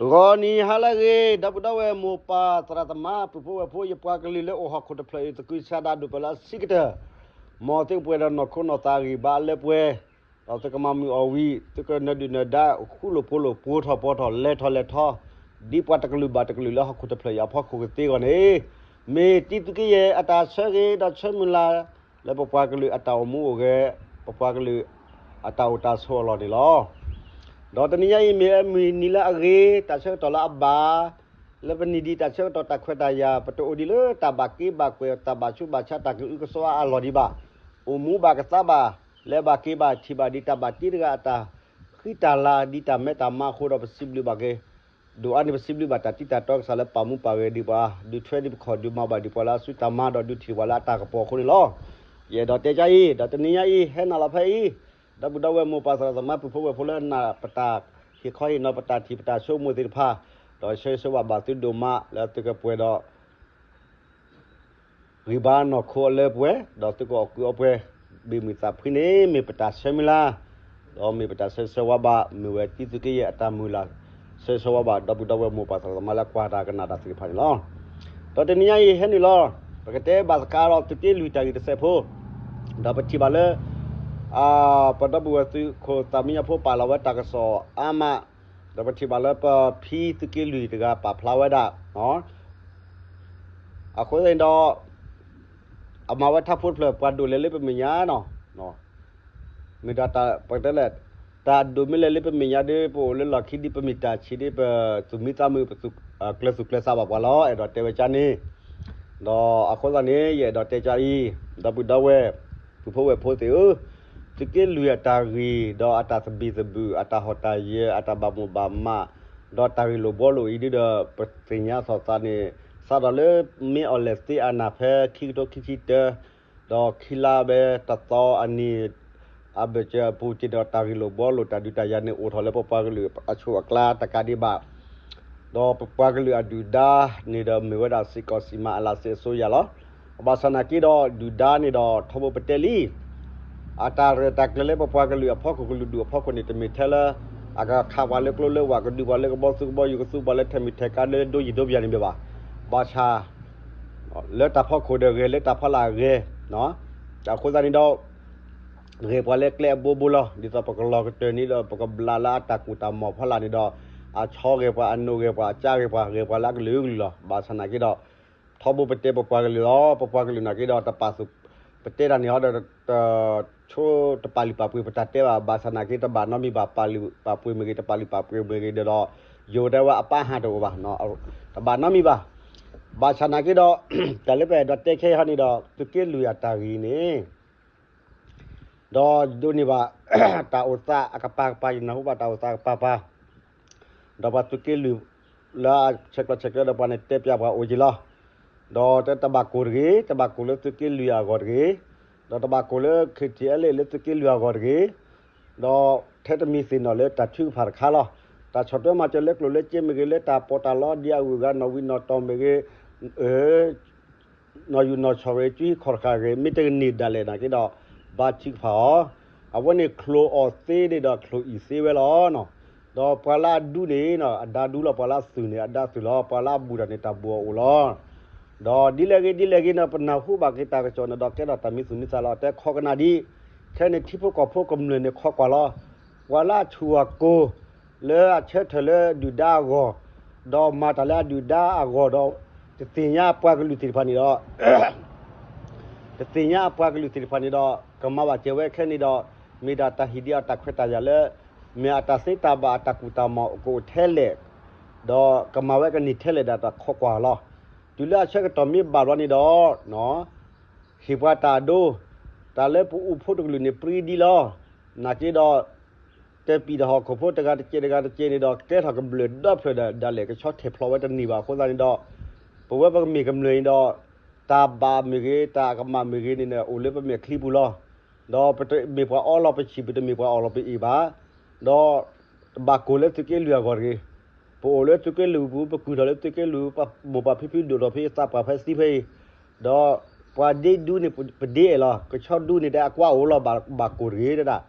ဂီၤနံၤဟါလၢအဂ့ၤ ဒီပုၢ်ဒီဝဲၢ်မိၢ်ပၢ်သရၣ်သမါ ပုၢ်ဖိဝဲၢ်ဖိ ယပှၤကလုာ်လၢအိၣ်ဟီၣ်ခိၣ်တဖျၢၣ်အံၤ သကုၤဆးဒးဒိၣ်ပၢၢ်လၢအဆံးကတၢၢ်, မ်သုကပှဲၤဒီးနီၢ်ခိနီၢ်သးဂံၢ်ဘါအလၢပှဲၤ, ဒီးသုကမၤမုာ်အီၣ်ဝံၤ သုကနၢၤဒုၣ်နၢၤဒါ ဃူလိာ်ဖိးလိာ် ပှိၤထီၣ်ပှီၤထီၣ် လဲၤထီၣ်လဲၤထီ, ဒ်ပှၤတကလုာ်ဘၣ်တကလုာ်လၢဟီၣ်ခိၣ်တဖျၢၣ်အံၤအဖီခိၣ်ကသ့အဂီၢ်န့ၣ်, မ့ၢ်တံသုးက့ယဲၢ်အတၢ်ဆၢဂ့ၤဒီးဆၢမုၢ်လၢ် လၢပပှၤကလုာ်အတၢ်အိၣ်မူအိၣ်ဂဲၤ, ပပှၤကလုာ်အတၢ်အိၣ်တၢ်ဆိးအလီၢ်န့ၣ်လီၤ. ဒီးတနံၤညါအံၤမ့ၢ်အမုၢ်နံၤလၢအဂ့ၤ တၢ်ဆၢကတီၢ်လၢအဘၣ်, လၢပနံၣ်ဒံးတၢ်ဆၢကတီၢ်တၢ်ခွဲးတၢ်ယာ် ပတအိၣ်ဒံးလၢတၢ်ဘၣ်က့ဘၣ်ကွဲၢ် တၢ်ဘၣ်ဆူးဘၣ်ဆါ တၢ်ကအုကစွါအလီၢ်ဒံးဘၣ်, အိၣ်မူဘၣ်ကသါဘၣ်, လဲၤဘၣ်က့ၤဘၣ်ထံၣ်ဘၣ်ဒံးတၢ်ဘၣ်တ့တဂၤအတၢ်ဃံတၢ်လၤ ဒ်တၢ်မဲတၢ်မါအဃိဒီး ပစံးဘျုးဘၣ်က့ၤ ဒိၣ်အါန့ၣ် ပစံးဘျုးဘၣ်တၢ်တံတၢ်တီကစၢ်လၢပာ်မူပာ်ဂဲၤဒံးပှၤ, ဒုးထွဲဒံးပခီၣ် ဒုးမၤဘၣ်ဒံးပှၤလၢအစုတၢ်မၤ ဒီးဒုးထံၣ်ပှၤလၢအတၢ်ကပီၤအဃိန့ၣ်လီၤ. ယအဲၣ်ဒိးတဲကါအံၤ ဒီးတနံၤညါအံၤ ဟဲနုာ်လီၤဖဲအံၤ, ဒီပုၢ်ဒီဝဲၢ်မိၢ်ပၢ်သရၣ်သမါ ပုၢ်ဖိဝဲၢ်ဖိလၢနၢ်ပတၢ်ဟ့ၣ်ခီဟ့ၣ်နီၤ ပတၢ်ထံၣ်ပတၢ်ဆိကမိၣ်သ့ၣ်တဖၣ်, ဒီးဆၢဂ့ၤဆၢဝါဘၣ်သုဒိၣ်မးလၢသုကပှဲၤဒီး ဂံၢ်ဘါနီၢ်ခိအလၢပှဲၤ, ဒီးသုကအီၣ်ကုးအီပှဲၤ ဘ့ၣ်မုၢ်သးဖှံန့ၣ် မ့ၢ်ပတၢ်ဆၢမုၢ်လၢ်, ဒီးမ့ၢ်ပတၢ်ဆၢဂ့ၤဆၢဝါဘၣ်, မ့ၢ်ဝဲတံသုးက့ယဲၢ်အတၢ်မုၢ်လၢ်, ဆၢဂ့ၤဆၢဝါဘၣ် ဒီပုၢ်ဒီဝဲၢ်မိၢ်ပၢ်သရၣ်သမါလၢကွၢ်တၢ်ကနၣ်တၢ်သ့ၣ်တဖၣ်န့ၣ်လီၤ. ဒီးတနံၤညါအံၤဟဲနုာ်လီၤ, ပကတဲဘၣ်သကိးဒီးသုးက့လွံၢ်တၢ်ဂ့ၢ်တစဲးဖိ, ဒီးပထံၣ်ဘၣ်လၢ ပဒီပုၢ်ဝဲၢ်သုးခိၣ်သးမံညီဖိပာ်လီၤဝဲတၢ်ကစီၣ်အါမး, ဒီးပထံၣ်ဘၣ်လၢပဖံသုးက့လွံၢ်တဂၤပာ်ဖျါဝဲဒၣ်, အဃိသတးန့ၣ်ဒီး အမၤဝဲထါဖိတဖျၢၣ် ပှၤဒိၣ်လဲၤလၢပမဲာ်ညါနီၤ, မ့ၢ်ဒီးတၢ်ပတဲလဲၣ်, တၢ်ဒိၣ်မ့ၢ်လဲၤလၢပမဲာ်ညါဒီး ပအိၣ်လၢလီၢ်ခံဒီး ပမ့ၢ်တၢ်ဆံးဒီး ပသူၣ်မံသးမုာ် ပကျၢၤသူၣ်ကျၢၤသးဘၣ်ပှၤလီၤ. အဲၣ်ဒိးတဲဝဲကါန့ၣ်, ဒီးအဃိသတးန့ၣ် ယအဲၣ်ဒိးတဲကါအံၤ, ဒီပုၢ်ဒီဝဲၢ် ပုၢ်ဖိဝဲၢ်ဖိသ့ၣ်ဧၢ, သုးက့လွံၢ်အတၢ်ဂ့ၢ် ဒီးအတၢ်သဘံၣ်သဘုၣ် အတၢ်ဟီၣ်တၢ်ယၢၤ အတၢ်ဘၣ်မိၣ်ဘၣ်မး, ဒီးတၢ်ဂ့ၢ်လိာ်ဘှီလိာ်အံၤဒ်ဒီး ပသ့ၣ်ညါထီၣ်သးန့ၣ် စးထီၣ်လၢမ့ၢ်အီၣ်လဲၣ်သ့အနၢ်ဖဲခံကထိခံဆံတၢ ဒီးခံလါဘဲတသီအနံၤ အဘၢၣ်စၢၤအပူၤက့ၤဒီး တၢ်ဂ့ၢ်လိာ်ဘှီလိာ်တၢ်ဒုးတၢ်ယၤန့ၣ် အိၣ်ထီၣ်လၢပပှၤကလုာ်အဆိးအကျါတကးဒံးဘၣ် ဒီးပပှၤကလုာ်အဒုၣ်ဒါန့ၣ်ဒီး မ့ၢ်ဝဲဒၣ်စ့ၢ်ကီးစံးမၤအလၤစ့အစိယၤလီၤ. ဘၣ်ဆၣ်နာ်က့ဒီး ဒုၣ်ဒါန့ၣ်ဒီး ထီဘိပတဲလံ အတၢ်ရဲၣ်တၢ်ကျဲၤလၢပပှၤကလုာ်အဖီခိၣ် ကလုာ်ဒူၣ်အဖီခိၣ်န့ၣ် တမ့ၢ်ထဲလၢ အကခးပှၤလၢကျိလၢဝၣ် ကဒုးပှၤလၢကဘီသူကဘီယူၤ ကသူပှၤလၢထၢမံၤထၢကါလၢဒိယံၤဒိဘၠၣ်န့ၣ်မ့ၢ်ဘၣ်. ဘၣ်ဆၣ် လၢတၢ်ဖီခိၣ်ဒီးဂဲၤ လၢတၢ်ဖီလာ်ဂဲၤ အဃိသတးန့ၣ်ဒီး ဂဲၤပှၤလၢကျဲအဘိဘိလီၤ. ဒ်သိးပကလီၤကတၢၢ်န့ၣ်ဒီး ပကဘျးလၢအတၢ်ကူၣ်တၢ်မီၢ်ဖီလာ်န့ၣ်ဒီး အဆီဂဲၤပှၤ အနိးဂဲၤပှၤ အကၢ်ဂဲၤပှၤ ဂဲၤပှၤလၢအကလုာ်ကလုာ်လီၤ. ဘၣ်ဆၣ်နာ်က့ဒီး ထီဘိပတဲပပှၤကလုာ်လီၤ. ပပှၤကလုာ်နာ်က့ဒီး တပာ်သူၣ် ပတဲတၢ်န့ၣ်ဟီဒီး တဆိတပာ်လုၢ်ပာ်ပှ့ၤပတၢ်တဲဘၣ်. ဘၣ်ဆၣ်နာ်က့တဘၣ်နီတမံၤဘၣ် ပာ်လုၢ်ပာ်ပှ့ၤမ့ၢ်ဂ့ၤ တပာ်လုၢ်ပာ်ပှ့ၤမ့ၢ်ဂ့ၤဒီး ယိၤတဲဝဲအပၢ်ဟၣ်တအိၣ်ဘၣ်, တဘၣ်နီတမံၤဘၣ်. ဘၣ်ဆၣ်နာ်က့ဒီး တၢ်လၢပအဲၣ်ဒိးတဲခဲအံၤဟီန့ၣ်ဒီး သုးက့လွံၢ်အတၢ်ဂ့ၢ်န့ၣ် ဒီးဒိးန့ၢ်ဘၣ် တၢ်အိၣ်သးအကပၤကပၤ ယနၢ်ဟူဘၣ်တၢ်အိၣ်သးအကပၤကပၤ ဒီးပှၤသုးက့လွံၢ်လၢအဆဲးကျိးဆဲးကျၢဒီးပှၤန့ၣ် တဲပျးပှၤအိၣ်က့ၤလီၤ. ဒီးတဘၣ်ကိၢ်တဂ့ၤ, တဘၣ်ကိၢ်လၢသုးက့လွံၢ်အဂီၢ်တဂ့ၤ, ဒီးတဘၣ်ကိၢ်လၢ ခ့ၣ်ထံၣ်အဲလ့ၣ် လၢသုးက့လွံၢ်အဂီၢ်တဂ့ၤ, ဒီးထဲတမံၤသ့ၣ်နီၣ်လၢတၢ်ထုကဖၣ်တခါလီၤ. တၢ်ဆီၣ်ထွဲမၤစၢၤလၢကျိၣ်လၢစ့မ့ၢ်ဂ့ၤ, လၢတၢ်ပီးတၢ်လီဒ်အဂုၤအဂၤ နီၣ်ဝံၤနီၣ်တီၢ်မ့ၢ်ဂ့ၤ, နီၣ်ယူၣ်နီၣ်ဆီၣ်ဂ့ၤ, စုဟံၣ်ခီၣ်တဃာ်ဂ့ၤ, မ့ၢ်တကန့ၢ်ဒၣ်လဲာ်နာ်က့ဒီး ဘါထုကဖၣ်အီၤ. အဝဲန့ၣ်ချိၣ်အီၣ်သ့န့ၣ်ဒီး ချိၣ်အံၣ်သ့ဝဲလီၤ. ဒီးပှၤလၢအဒူန့ၣ် အဒါဒူလီၤ, ပှၤလၢအသုးန့ၣ် အဒါသုးလီၤ, ပှၤလၢအဘူးတၢ်န့ၣ် တၢ်ဘူးအအိၣ်လီၤ. ဒီးဒ်လဲၣ်ဂ့ၤဒ်လဲၣ်ဂ့ၤန့ၣ် ပနၢ်ဟူဘၣ်က့ၤတၢ်ကစီၣ်န့ၣ်ဒီး ကဲထီၣ်တၢ်မံသူၣ်မံသးလီၤ. တဲခီကနၣ်ဒ် ခဲန့ၣ်ထံဖိကီၢ်ဖိကမျၢၢ်န့ၣ် ခိးကွၢ်လီၤ. ပှၤလၢအဆူၣ်အကိၢ် လၢအဆၢထၢၣ်လၢဒုၣ်ဒါအဂီၢ်, ဒီးမၤတၢ်လၢအဒုၣ်ဒါအဂီၢ်ဒီး တသ့ၣ်ညါပှၤကလုာ်သ့ၣ်တဖၣ်န့ၣ်ဒီး တသ့ၣ်ညါအပှၤကလုာ်သ့ၣ်တဖၣ်န့ၣ်ဒီး ကမၤဘၣ်စၢၤဝဲခဲန့ၣ်ဒီး မ့ၢ်ဒၣ်တၢ်ဟ့ၣ်ဒံးအတၢ်ခွဲးတၢ်ယာ်လၢ မ့ၢ်အတၢ်သ့တၢ်ဘၣ်အတၢ်ကူၣ်တၢ်မီၢ်ကအိၣ်ထဲလဲၣ်, ဒီးကမၤဝဲကန့ၢ်ထဲလဲၣ်ဒၣ်တၢ်ခိးကွၢ်လီၤ. တုၤလၢအဆၢကတီၢ်မ့ၢ်ဘၣ်ဘျီန့ၣ်ဒီး ဟ့ၣ်ပှၤတၢ်အဒိ, တၢ်လၢပအိၣ်ဖှိၣ်တကလုာ်န့ၣ် ပြံဒံလီၤ. နာ်က့ဒီး တပံၣ်တၢ်ဟီၣ်ခိၣ်ဖိတဂၤတကဲးတဂၤတကဲးန့ၣ်ဒီး ကဲထီၣ်ကဘျၢၣ်ဒီဖျၢၣ်ဒီး ဒၣ်လဲာ်ကဆီထဲးဖျိးဝဲတန့ၢ်ဘၣ်အဃိသတးန့ၣ်ဒီး ပဝဲပကမ့ၢ်ကမျၢၢ်အံၤဒီး တၢ်ဘၣ်မ့ၢ်ဂ့ၤ တၢ်ကမၣ်မ့ၢ်ဂ့ၤန့ၣ် အိၣ်လၢပမဲာ်ချံပူၤလီၤ. ဒီးပတမ့ၢ်ပှၤအီလီၤပဆံၣ် ပတမ့ၢ်ပှၤအီလီၤပအ့ၣ်ဘၣ်. ဒီးတဘၣ်ကိၢ်လၢသုးက့လွံၢ်အဂီၢ်တဂ့ၤ. ပအိၣ်လၢသုးက့လွံၢ်ပူၤ ပကုၢ်ထီၣ်လၢသုးက့လွံၢ် မိၢ်ပၢ်ဖံဖုဒိၣ်ထီၣ်ဖဲအံၤ သးပှၢ်ဖဲသံဖဲအံၤ, ဒီးပှၤဒ့ဒူန့ၣ် ပဒ့အဲၣ်လီၤ. ကဆီဒူန့ၣ်တဲအကွၢ်အိၣ်လီၤ ဘၣ်ကိၢ်တဂ့ၤတဒၣ်.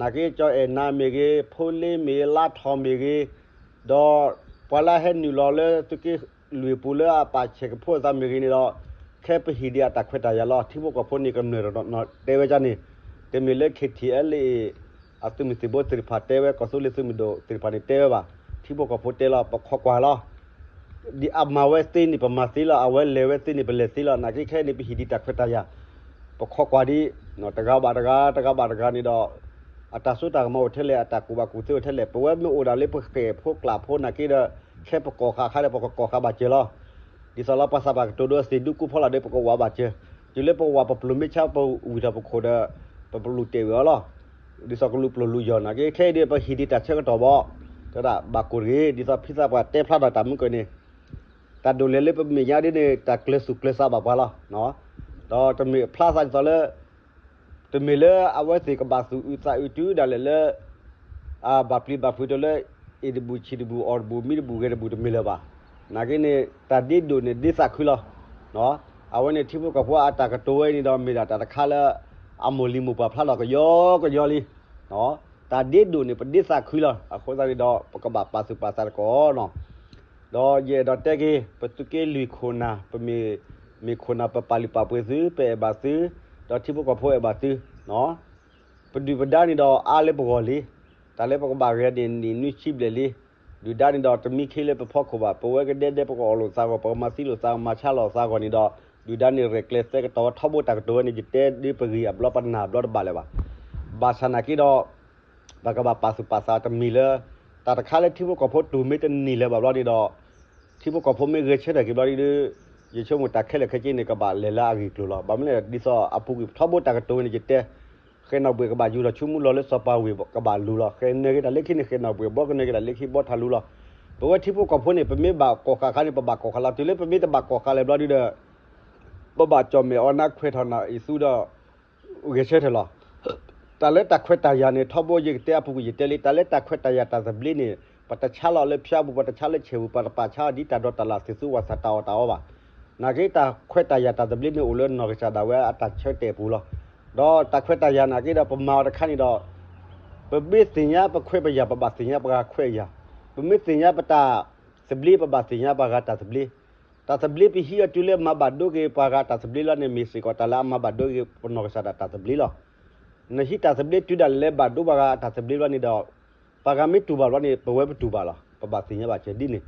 နာ်က့ကၠီအဲၣ်နၤမ့ၢ်ဂ့ၤ, ဖိလ့မ့ၢ်ဂ့ၤ, လါထီၣ်မ့ၢ်ဂ့ၤ, ဒီး ပှၤလၢဟဲနုာ်လီၤလၢသုးက့လွံၢ်ပူၤလၢအပာ်ဆဲးကဖိအသးမ့ၢ်ဂ့ၤန့ၣ်ဒီး ခဲပဟံးဒံးအတၢ်ခွဲးတၢ်ယာ်လီၤ. ထံဖိကီၢ်ဖိန့ၣ်ကမျၢၢ်တနီၤတဲဝဲဒ်န့ၣ်, တမ့ၢ်လၢ KTLA အသုးမုၢ်သံၣ်ဘိသ့ၣ်တဖၣ်တဲဝဲ ကီၢ်သူလ့ၤသုးမုၢ်ဒိၣ်သ့ၣ်တဖၣ်န့ၣ်တဲဝဲဘၣ်. ထံဖိကီၢ်ဖိတဲလီၤ ပခိးကွၢ်လီၤ. ဒ်အမၤဝဲသ့န့ၣ် ပမၤသ့လီၤ, အဝဲလဲၤဝဲသ့န့ၣ် ပလဲၤသ့လီၤ. နာ်က့ခဲအံၤန့ၣ် ပဟံးဒံးတၢ်ခွဲးတၢ်ယာ်, ပခိးကွၢ်ဒံး, တဂၤဘၣ်တဂၤ တဂၤဘၣ်တဂၤန့ၣ်ဒီး အတၢ်စိတၢ်ကမီၤအိၣ်ထဲလဲၣ်, အတၢ်ကူၣ်ဘၣ်ကူၣ်သ့အိၣ်ထဲလဲၣ်, ပဝဲမ့ၢ်အိၣ်ဒၣ်လၢပဃဲၢ်ဖိကျးဖိနာ်က့ဒီး ခဲပကိးဃာ်အခါဒီး ပကကိးဃာ်ဘၣ်စၢၤလီၤ. ဒ်သိးလၢပှၤသးပှၢ်ကတိၤဒိသ့ၣ်ဒူကိးဖီလာ်ဒီး ပကဝးဘၣ်စၢၤ, တုၤလၢပဝးပပျိၤမ့ၢ်ဆါပဝံၢ်ထီၣ်ပခိၣ်ဒီး ပပလူၤတဲာ်ဝံၤအီၤလီၤ. ဒ်သိးကလူၤပျိၤလူၤယီၤနာ်က့ ခဲအံၤဒီး ပဟံးဒံးတၢ်ဆၢကတီၢ်ဘၣ်, တဒၣ်ဘၣ်ကိၢ်တဂ့ၤ, ဒ်သိးဖံသးပှၢ်တဲဖျါထီၣ်တၢ်မုၢ်ကၢၢ်န့ၣ် တၢ်ဒိၣ်လဲၣ်လၢပမဲာ်ညါဒ်န့ၣ် တၢ်ကျၢၤသူၣ်ကျၢၤသးဘၣ်ပှၤလီၤ. ဒီးတမ့ၢ်ဖျါသးဒ်သိးလၢ တမ့ၢ်လၢအဝဲသ့ၣ်ကဘၣ်သူၣ်အုးသးအုးတုၤဒၣ်လဲာ်လၢ အဘၣ်ပျံၤဘၣ်ဖုးတလၢ အ့ၣ်တဘူၣ်ဆံၣ်တဘူၣ် အီၣ်တဘူၣ်မံတဘူၣ်ဂဲၤတဘူၣ်တမ့ၢ်လၢၤဘၣ်. နာ်က့န့ၣ် တၢ်ဒ့ဒိၣ်န့ၣ်ဒ့သးခုလီၤ. အဝဲန့ၣ်ထံဖိကီၢ်ဖိအတၢ်ကတိၤဝဲန့ၣ်ဒီး မ့ၢ်ဒၣ်တၢ်တခါလၢ အမိၢ်လံၤမိၢ်ပှၢ်ဖျါထီၣ်ကယီကယီလံ. တၢ်ဒ့ဒိၣ်န့ၣ် ပဒ့သးခုလီၤ. အဃိသတးန့ၣ်ဒီး ပကဘၣ်ပာ်သူၣ်ပာ်သးတက့ၢ်နီၤ. ဒီးယအဲၣ်ဒိးတဲက့ၤ ပသုးက့လွံၢ်ခိၣ်နၢ် ပမ့ၢ် မ့ၢ်ခိၣ်နၢ်ပပာ်လုၢ်ပာ်ပှ့ၤသု ပအဲၣ်ဘၣ်သု, ဒီးထံဖိကီၢ်ဖိအဲၣ်ဘၣ်သု ပဒုၣ်ပဒါန့ၣ်ဒီးအါလၢပဂီၢ်လံ. တၢ်လၢပကဘၣ်ဂဲၤန့ၣ် နံၣ်နွံဆံဘျဲၣ်လံ. ဒုၣ်ဒါန့ၣ်ဒီးတမံခ့လၢပဖီခိၣ်ဘၣ်. ပဝဲကဒဲဒဲပကအီၣ်လိာ်သးဂီၢ် ပကမၤသံလိာ်သးဂီၢ် မၤဆါလိာ်သးဂီၢ်န့ၣ်ဒီး ဒုၣ်ဒါန့ၣ်ရဲၣ်ကျဲၤသဲကတီၤဝဲထီဘိတၢ်ကတိၤဝဲန့ၣ် ယတဲဒ်ပဂံၢ်အဘျီပနၢ်အဘျီတဘၣ်လၢၤဘၣ်. ဘၣ်ဆၣ်နာ်က့ဒီး ပကဘၣ်ပာ်သူၣ်ပာ်သးတမံၤလၢ တၢ်တခါလၢထံဖိကီၢ်ဖိတူၢ်မ့ၢ်တန့ၢ်လၢၤဘၣ်ဘျီန့ၣ်ဒီး ထံဖိကီၢ်ဖိမ့ၢ်ဂဲၤဆၢထၢၣ်က့ၤဘျီဒ် ယဆိကမိၣ်တၢ်ခဲလၢာ်ခဲဆ့န့ၣ် ကဘၣ်လဲၤလၢအဂ့ၢ်ကျိၤလီၤ. ဘၣ်မနုၤလဲၣ် ဒ်သိးအပူၤကွံာ်ထီဘိတၢ်ကတိၤဝဲန့ၣ် ယတဲ ဃဲၤနီၣ်ဘှ့ၣ်ကဘၣ်ယူၤထီၣ်ဆူမုၢ်လီၤလၢစီၤပၤဝ့ၢ်ကဘၣ်လူၤလီၤ. ဃဲၤနၢၤက့ၤတၢ်လၢခံန့ၣ် ဃဲၤနီၣ်ဘှ့ၣ် ဘီကနၢၤက့ၤတၢ်လၢခံဘီထးလူၤလီၤ. ပဝဲထံဖိကီၢ်ဖိန့ၣ် ပမ့ၢ်ဘၣ်ကိးဃာ်ခါန့ၣ် ပဘၣ်ကိးဃာ်လီၤ. တုၤလၢပမ့ၢ်တဘၣ်ကိးဃာ်လၢၤဘျီဒ်ဒီး ပဘၣ်ကၠီၣ်မဲာ်အီနါခွဲးထီၣ်နၢ်အံၤသူဒီး ဂဲၤဆၢထၢၣ်လီၤ. တၢ်လၢတၢ်ခွဲးတၢ်ယာ်န့ၣ် ထီဘိယကတဲအပူၤကွံာ်ယတဲလံ တၢ်လၢတၢ်ခွဲးတၢ်ယာ်တၢ်သဘျ့န့ၣ် ပတဆါလီၤလၢဖၠါပူၤ ပတဆါလၢဆဲးပူၤ ပတပာ်ဆါဒ်တၢ်ဒိးတၢ်လၢ်သ့ၣ်သူဝဲသးတၢ်အီၣ်တၢ်အီဘၣ်. နာ်က့တၢ်ခွဲးတၢ်ယာ်တၢ်သဘျ့န့ၣ်အိၣ်လၢနီၢ်ကစၢ်ဒၣ်ဝဲအတၢ်ဆၢတဲာ်ပူၤလီၤ. ဒီးတၢ်ခွဲးတၢ်ယာ်နာ်က့ဒီးပမၤအီၤတခါန့ၣ်ဒီး ပမ့ၢ်သ့ၣ်ညါပခွဲးပယာ် ပဘၣ်သ့ၣ်ညါပှၤဂၤခွဲးယာ်, ပမ့ၢ်သ့ၣ်ညါပတၢ်သဘျ့ ပဘၣ်သ့ၣ်ညါပှၤဂၤတၢ်သဘျ့. တၢ်သဘျ့ပဟံးအီၤတုၤလၢမၤဘၣ်ဒိက့ၤပှၤဂၤတၢ်သဘျ့လီၤန့ၣ် မ့ၢ်စ့ၢ်ကီးတၢ်လၢအမၤဘၣ်ဒိက့ၤပနီၢ်ကစၢ်ဒၣ်တၢ်သဘျ့လီၤ. နဟံးတၢ်သဘျ့တုၤဒၣ်လဲာ်ဘၣ်ဒိပှၤဂၤတၢ်သဘျ့လီၤန့ၣ်ဒီး ပှၤဂၤမ့ၢ်တူၢ်ဘၣ်လီၤန့ၣ် ပဝဲပတူၢ်ဘၣ်လီၤ ပဘၣ်သ့ၣ်ညါဘၣ်စၢၤဒ်န့ၣ်.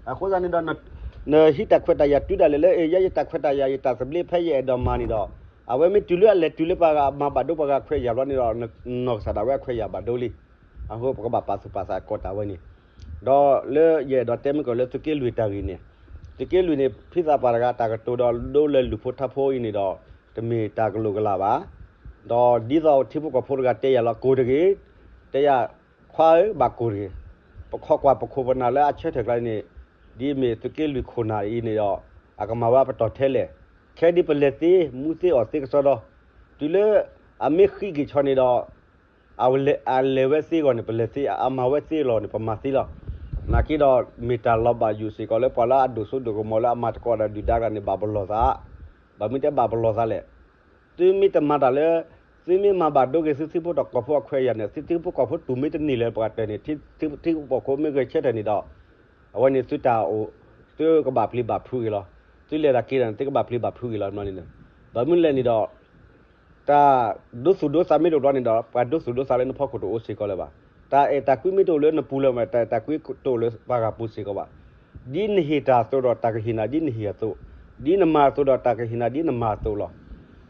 အဃိသတးန့ၣ်ဒီး နဟံးတၢ်ခွဲးတၢ်ယာ်တုၤဒၣ်လဲာ်လၢ အဲ ယဲယတၢ်ခွဲးတၢ်ယာ် ယတၢ်သဘျ့ဖဲယအဲၣ်ဒိးမၤန့ၣ်ဒီး အဝဲမ့ၢ်တုၤလၢအလဲၤတုၤလၢပှၤဂၤမၤဘၣ်ဒိပှၤဂၤခွဲးယာ်လီၤန့ၣ်ဒီး နီၢ်ကစၢ်ဒၣ်ဝဲအခွဲးယာ်ဘၣ်ဒိလံ. အဃိပကဘၣ်ပာ်သူၣ်ပာ်သးကိးတၢ်ဝဲန့ၣ် ဒီးလၢယအဲၣ်ဒိးတဲမ့ၢ်ကီးလၢသုးက့လွံၢ်တၢ်ဂ့ၢ်န့ၣ်, သုးက့လွံၢ်န့ၣ် ဖံသးပှၢ်တဂၤတၢ်ကတိၤဒီးဒိလၢလုၢ်ဖိထါဖိအံၤန့ၣ်ဒီး တမ့ၢ်တၢ်ကလိာ်ကလာ်ဘၣ်. ဒီးဒ်သိးထံဖိကီၢ်ဖိတဂၤတဲယၤလီၤ ကိၢ်တဂ့ၤ, တဲယၤ ခွါဧၢ ဘၣ်ကိၢ်တဂ့ၤ, ပခိးကွၢ်ပခိၣ်ပနၢ်လၢအဆၢထၢၣ်ကျါန့ၣ် ဒ်မ့ၢ်သုးက့လွံၢ်ခိၣ်နၢ်အံၤန့ၣ်ဒီး အကမၤဝဲပတီၢ်ထဲလဲၣ်, ခဲဒ်ပလဲၤသ့ မူသ့အီၣ်သ့ကစီဒီ, တုၤလၢအမ့ၢ်ဃံးက့ၤဆီန့ၣ်ဒီး အလဲၤဝဲသ့အဂီၢ်န့ၣ် ပလဲၤသ့, အမၤဝဲသ့အလီၢ်န့ၣ် ပမၤသ့လီၤ. နာ်က့ဒီး မ့ၢ်တၢ်လီၤဘၣ်ယိၣ်စ့ၢ်ကီးလၢပှၤလၢအဒိၣ်စိဒိၣ်ကမီၤလၢအမၤသကိးဒီးဒုၣ်ဒါတဂၤန့ၣ် ဘၣ်ပလီၢ်သး, ဘၣ်မနုၤတဲဘၣ်ပလီၢ်သးလဲၣ်. သုမ့ၢ်တမၤတၢ်လၢ သုမ့ၢ်မၤဘၣ်ဒိက့ၤသုထံဖိကီၢ်ဖိအခွဲးအယာ်န့ၣ် သုထံဖိကီၢ်ဖိတူၢ်မ့ၢ်တန့ၢ်လၢၤပှၤတၢၢ်န့ၣ် ထံဖိကီၢ်ဖိမ့ၢ်ဂဲၤဆၢထၢၣ်န့ၣ်ဒီး အဝဲန့ၣ်သုတၢ်အိၣ် သုကဘၣ်ပျံၤဘၣ်ဖုးက့ၤလီၤ. သုလဲၤတၢ်က့ၤတၢ်န့ၣ် သုကဘၣ်ပျံၤဘၣ်ဖုးက့ၤလီၤန့ၣ်. ဘၣ်မနုၤလဲၣ်န့ၣ်ဒီး တၢ်ဒိသူၣ်ဒိသးမ့ၢ်တအိၣ်ဘျီန့ၣ်ဒီး ပှၤဒိသူၣ်ဒိသးလၢနဖီခိၣ်တအိၣ်စ့ၢ်ကီးလၢၤဘၣ်. တၢ်အဲၣ်တၢ်ကွံမ့ၢ်တအိၣ်လၢနပူၤလၢၤဘၣ် တၢ်အဲၣ်တၢ်ကွံတအိၣ်လၢပှၤဂၤပူၤစ့ၢ်ကီးဘၣ်. ဒ်နဟ့ၣ်တၢ်အသိးဒီးတၢ်ကဟ့ၣ်နၤဒ်နဟ့ၣ်အသိး, ဒ်နမၤအသိးဒီးတၢ်ကဟ့ၣ်နၤဒ်နမၤအသိးလီၤ.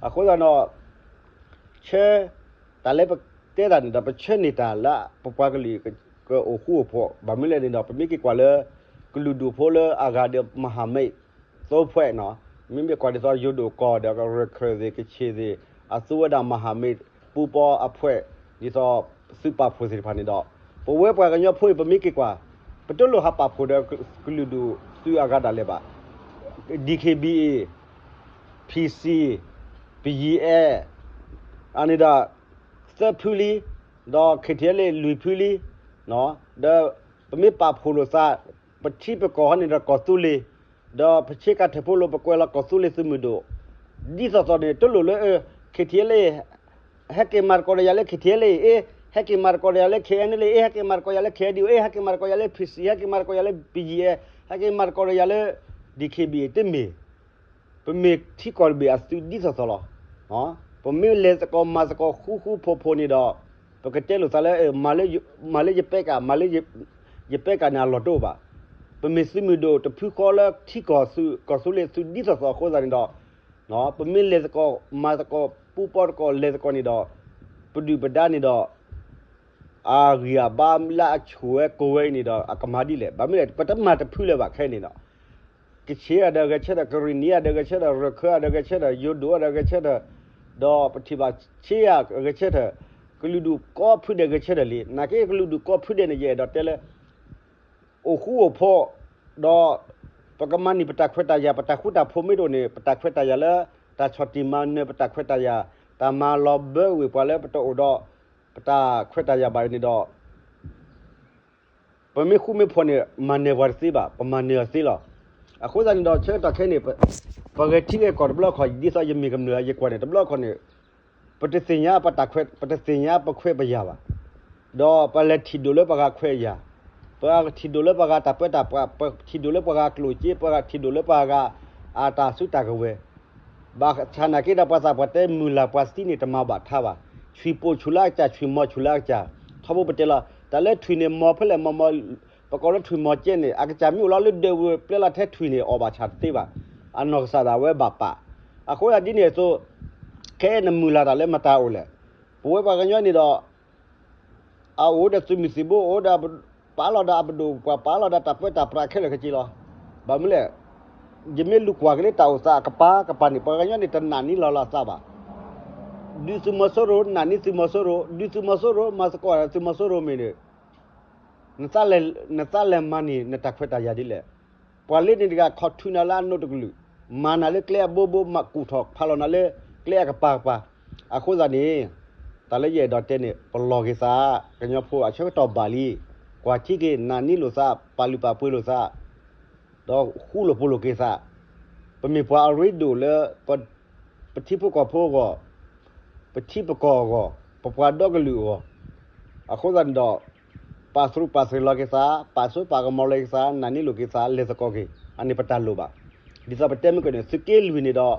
အဃိသတးဒီး ဆၢ တၢ်လၢပတဲတၢ်န့ၣ်ဒီး ပဆၢန့ၢ်တၢ်လၢပပှၤကလုာ်ကအိၣ်ဃူအိၣ်ဖိး ဘၣ်မနုၤလဲၣ်န့ၣ်ဒီး ပမ့ၢ်က့ၤကွၢ်လၢ ကလုာ်ဒူၣ်ဖိလၢအဂၤဒီး မဟာမိတ်သုံးဖွဲ့နီၤ, မ့မ့ၢ်ကွၢ်ဒ်သိးယိၤဒိၣ်ကီၢ်ဒီး ရခိုင်သ့ၣ် ကချင်သ့ၣ် အသူဝဲဒၣ် မဟာမိတ်ပူၤပီအဖှဲး ဒ်သိးသုးပာ်ဖှိၣ်သ့ၣ်တဖၣ်န့ၣ်ဒီး ပဝဲပှၤကညီဖိအံၤ ပမ့ၢ်က့ၤကွၢ် ပတလိၣ်ဟးပာ်ဖှိၣ်ဒီးကလုာ်ဒူၣ်သုးအဂၤဒၣ်လဲာ်ဘၣ်. DKBA, PC, BGF အန့ၣ်ဒီး သၢဖုလံ, ဒီး KTLA လွံၢ်ဖုလံ, ဒီးပမ့ၢ်ပာ်ဖှိၣ်လိာ်သး ပထံပကီၢ်ဟီန့ၣ်ဒီးကီၢ်သူလ့ၤ, ဒီးပဆ့ကၤထၢၣ်ဖိလိာ် ပကွဲးလီၤကီၢ်သူလ့ၤသုးမုၢ်ဒိၣ်, ဒ်သိးသိးန့ၣ် တလိၣ်လၢ KTLA ဟဲက့ၤမၤသကိးဒီးယၤလၢ KTLA အ့ၣ် ဟဲက့ၤမၤသကိးဒီးယၤလၢ ခဲအံၤန့ၣ်လၢ ဟဲက့ၤမၤသကိးယၤလၢ ခဲဒံၣ်အိၣ် ဟဲက့ၤမၤသကိးယၤလၢ ဖံးစံၣ် ဟဲက့ၤမၤသကိးယၤလၢ ပယံၤအဲ ဟဲက့ၤမၤသကိးဒီးယၤလၢ ဒံၣ်ခ့ဘံၣ် တမ့ၢ် ပမ့ၢ်ထံကီၢ်တဘ့ၣ်အသုးဒ်သိးသိးလီၤ. ပမ့ၢ်လဲၤသကိးမၤသကိးဃူဃူဖိးဖိးန့ၣ်ဒီး ပကတဲလိာ်သးလၢ မၤလၢယပဲကး မၤလၢ ယပဲကးန့ၣ်အလီၢ်တအိၣ်ဘၣ်. ပမ့ၢ်သုးမုၢ်ဒိၣ်တဖုဃီလၢထံကီၢ်သုး ကီၢ်သူလ့ၤသုးဒ်သိးသိးအဃိသတးန့ၣ်ဒီး ပမ့ၢ်လဲၤသကိးမၤသကိး ပူပီသကိးလဲၤသကိးန့ၣ်ဒီး ပဒုၣ်ပဒါန့ၣ်ဒီး အဂံၢ်အဘါလၢအဆူၣ်ဝဲကိးဝဲအံၤန့ၣ်ဒီး အကမၤဒ်လဲၣ်. ဘၣ်မနုၤလဲၣ် ပတမၤတဖုလၢၤဘၣ်ခဲအံၤန့ၣ်ဒီး ကခ့ၣ်အံၤဒီးဂဲၤဆၢထၢၣ်, ကရံၣ်နံၤအံၤဒီးဂဲၤဆၢထၢၣ်, ရၢၢ်ခၢအံၤဒီးဂဲၤဆၢထၢၣ်, ယိၤဒိၣ်အံၤဒီးဂဲၤဆၢထၢၣ်, ဒီးပထံၣ်ဘၣ်ဆ့ယၤဂဲၤဆၢထၢၣ်, ကလုာ်ဒူၣ်ကိးဖုဒဲးဂဲၤဆၢထၢၣ်လံ. နာ်က့ကလုာ်ဒူၣ်ကိးဖုဒဲးန့ၣ် ယအဲၣ်ဒိးတဲလၢ အိၣ်ဃူအိၣ်ဖိး, ဒီးပကမၤန့ၢ်ပတၢ်ခွဲးတၢ်ယာ်, ပတၢ်ဃူတၢ်ဖိးမ့ၢ်တအိၣ်န့ၣ် ပတၢ်ခွဲးတၢ်ယာ်လၢ တၢ်ဆီၣ်တံၢ်မၤနၢၤပတၢ်ခွဲးတၢ်ယာ်, တၢ်မၤလီၤဘၢဝ့ၢ်ပှၤလၢပတအိၣ်ဒီး ပတၢ်ခွဲးတၢ်ယာ်ဘၣ်န့ၣ်ဒီး ပမ့ၢ်ဃူမ့ၢ်ဖိးန့ၣ် မၤနၢၤပှၤတသ့ဘၣ်, ပမၤနၢၤအီၤသ့လီၤ. အဃိသတးန့ၣ်ဒီး ဆၢကတီၢ်ခဲအံၤန့ၣ် ပဂဲၤထံဂဲၤကီၢ်တဘျီခီၣ် ဒ်သိးယမ့ၢ်ကမျၢၢ်ယကွၢ်န့ၣ် တဘျီခီၣ်န့ၣ် ပတသ့ၣ်ညါပတၢ်ခွဲး, ပတသ့ၣ်ညါပခွဲးပယာ်ဘၣ်, ဒီးပလဲၤထံၣ်ဒိၣ်လၢပှၤဂၤခွဲးယာ်, ပှၤဂၤထံၣ်ဒိၣ်လၢပှၤဂၤတၢ်ပၢတၢ်ပြး, ပထံၣ်ဒိၣ်လၢပှၤဂၤကျိၣ်စ့, ပှၤဂၤထံၣ်ဒိၣ်လၢပှၤဂၤအတၢ်စုတၢ်ကဝဲၤ ဘၣ်ဆၣ်နာ်က့ဒီးပှၤသးပှၢ်တဲမုၢ်လၢ်ပှၤသံန့ၣ် တမၤဘၣ်ထါဘၣ်. ဆွံၣ်ပိာ်ဆူၣ်လၢအကစၢ်, ဆွံၣ်မီၤဆူၣ်လၢအကစၢ်, ထီဘိပတဲလီၤ တၢ်လၢထွံၣ်န့ၣ် မီၤဖဲလဲၣ်မီၤမီၤ, ပကိးလၢထွံၣ်မီၤကဲန့ၣ် အကစၢ်မ့ၢ်အိၣ်လီၤလၢဒၢးဝဲပျဲလီၤထဲထွံၣ်န့ၣ် အီၣ်ဘၣ်ဆၣ်တသ့ဘၣ်. အနီၢ်ကစၢ်ဒၣ်ဝဲဘၣ်ပာ်. အဃိဒ်န့ၣ်အသိး ခဲအံၤနမုၢ်လၢ်တၢ်လၢမတၤအိၣ်လဲၣ်. ပဝဲပှၤကညီန့ၣ်ဒီး အအိၣ်ဒီးသုးမုၢ်သံၣ်ဘိ, အိၣ်ဒီးပာ်လီၤဒီးအပဒိၣ်, ပှၤပာ်လီၤဒီးတၢ်ပၢတၢ်ပြးခဲလၢာ်ခဲဆ့လီၤ. ဘၣ်မနုၤလဲၣ်, ယမ့ၢ်လူၤကွၢ်က့ၤလၢတၢ်အိၣ်သးအကပၤကပၤန့ၣ် ပှၤကညီန့ၣ် တနာ်န့ၢ်လီၤလီၤသးဘၣ်. ဒုးသုးမီၤစိရိၤ, နာ်န့ၢ်သုးမီၤစိရိၤ, ဒုးသုးမီၤစိရိၤ, မၤသကိးသုးမီၤစိရိၤမ့ၢ်န့ၣ် နသးလဲၤမၤန့ၢ်နတၢ်ခွဲးတၢ်ယာ်ဒ်လဲၣ်. ပှၤလၢန့ၣ်တဂၤ ခီၣ်ထူးနၤလၢအနိးတကလုာ်, မၤနၤလၢကျဲအဘိဘိ, မၤကူၣ်ထီၣ်ဖးလီၤနၤလၢကျဲအကပၤကပၤ. အဃိသတးန့ၣ် တၢ်လၢယအဲၣ်ဒိးတဲန့ၣ် ပလီၢ်က့ၤသး, ကညီဖိအဆၢကတီၢ်ဘၣ်လံ, ကွၢ်ထံက့ၤ နာ်န့ၢ်လိာ်သး, ပာ်လုၢ်ပာ်ပှ့ၤလိာ်သး ဒီးဃူလိာ်ဖိးလိာ်က့ၤသး, ပမ့ၢ်ပှၤအရ့ဒိၣ်လၢ ပထံဖိကီၢ်ဖိအဂီၢ်, ပထံပကီၢ်အဂီၢ်, ပပှၤဒီကလုာ်အဂီၢ်, အဃိသတးန့ၣ်ဒီး ပာ်သူၣ်ပာ်သးလီၤက့ၤသး, ပာ်စိပာ်ကမီၤလီၤက့ၤသး, နာ်န့ၢ်လိာ်က့ၤသး, လဲၤသကိးက့ၤ, အန့ၣ်ပတၢ်လိၣ်ဘၣ်. ဒ်သိးပတဲမုၢ်ကီၢ်န့ၣ် သုးက့လွံၢ်န့ၣ်ဒီး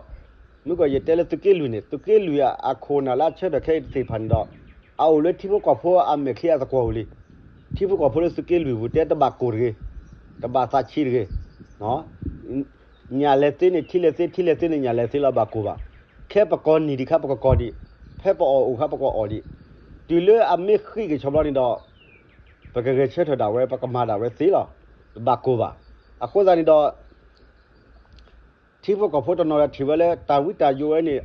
မုၢ်ကီၢ်ယတဲလၢသုးက့လွံၢ်န့ၣ် သုးက့လွံၢ်အခိၣ်နၢ်လၢအဆၢထၢၣ်ခဲအံၤတသ့ၣ်တဖၣ်န့ၣ်ဒီး အအိၣ်လၢထံဖိကီၢ်ဖိအမဲာ်ချံအသကွီၤဧိၤလံ. ထံဖိကီၢ်ဖိလၢသုးက့လွံၢ်ပူၤတဲတဘၣ်ကိၢ်တဂ့ၤ, တဘၣ်သးဆံးတဂ့ၤ. ညၣ်လဲၤသ့န့ၣ်ထံလဲၤသ့, ထံလဲၤသ့န့ၣ်ညၣ်လဲၤသ့လီၤ ဘၣ်ကိၢ်ဘၣ်. ခဲပကီၢ်နံၣ်ဒံးခါပကကီၢ်ဒံး, ဖဲပအီၣ်အိၣ်ခါပကအီၣ်ဒံး. တုၤလၢအမ့ၢ်ဃံးက့ၤဆီဘျီန့ၣ်ဒီး ပကဂဲၤဆၢထၢၣ်ဒၣ်ဝဲ, ပကမၤဒၣ်ဝဲသ့လီၤ. တဘၣ်ကိၢ်ဘၣ်. အဃိသတးန့ၣ်ဒီး ထံဖိကီၢ်ဖိတနီၤဒီးထံၣ်ဝဲလၢတၢ်ဝံတၢ်ယိးဝဲန့ၣ်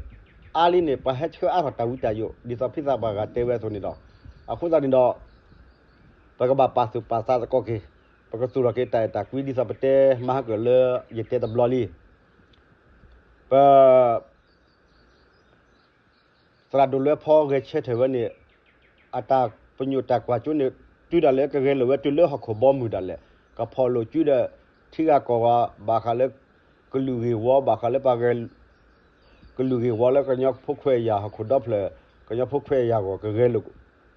အါလံန့ၣ် ပှၤဟဲဆှၢအါထီၣ်တၢ်ဝံတၢ်ယိး ဒ်သိးဖံသးပှၢ်ဂၤတဲဝဲအသိးန့ၣ်ဒီး အဃိသတးန့ၣ်ဒီး ပကဘၣ်ပာ်သူၣ်ပာ်သးသကိးက့ၤ, ပကသူၣ်ထီၣ်က့ၤတၢ်အဲၣ်တၢ်ကွံဒ်သိးပတဲမဟါကၢၣ်လၢယတဲတဘျီလံ. ပ သရၣ်ဒိၣ်လွဲဖီဂဲၤဆၢထၢၣ်ဝဲန့ၣ် အတၢ်ပညိၣ်တၢ်ကွၢ်စိန့ၣ် တုၤဒၣ်လဲာ်ကဂဲၤလိာ်ဝဲတုၤလၢဟီၣ်ခိၣ်ဘီမုၢ်ဒၣ်လဲာ် ကဖီၣ်လိာ်စုဒီး ထံဂၤကီၢ်ဂၤ ဘၣ်ဃးလၢ ကလုာ်ဂ့ၢ်ဝီ ဘၣ်ဃးလၢပှၤ ကလုာ်ဂ့ၢ်ဝီလၢကညီဖိခွဲးယာ်ဟီၣ်ခိၣ်ဒီဖျၢၣ် ကညီဖိခွဲးယာ်အဂီၢ်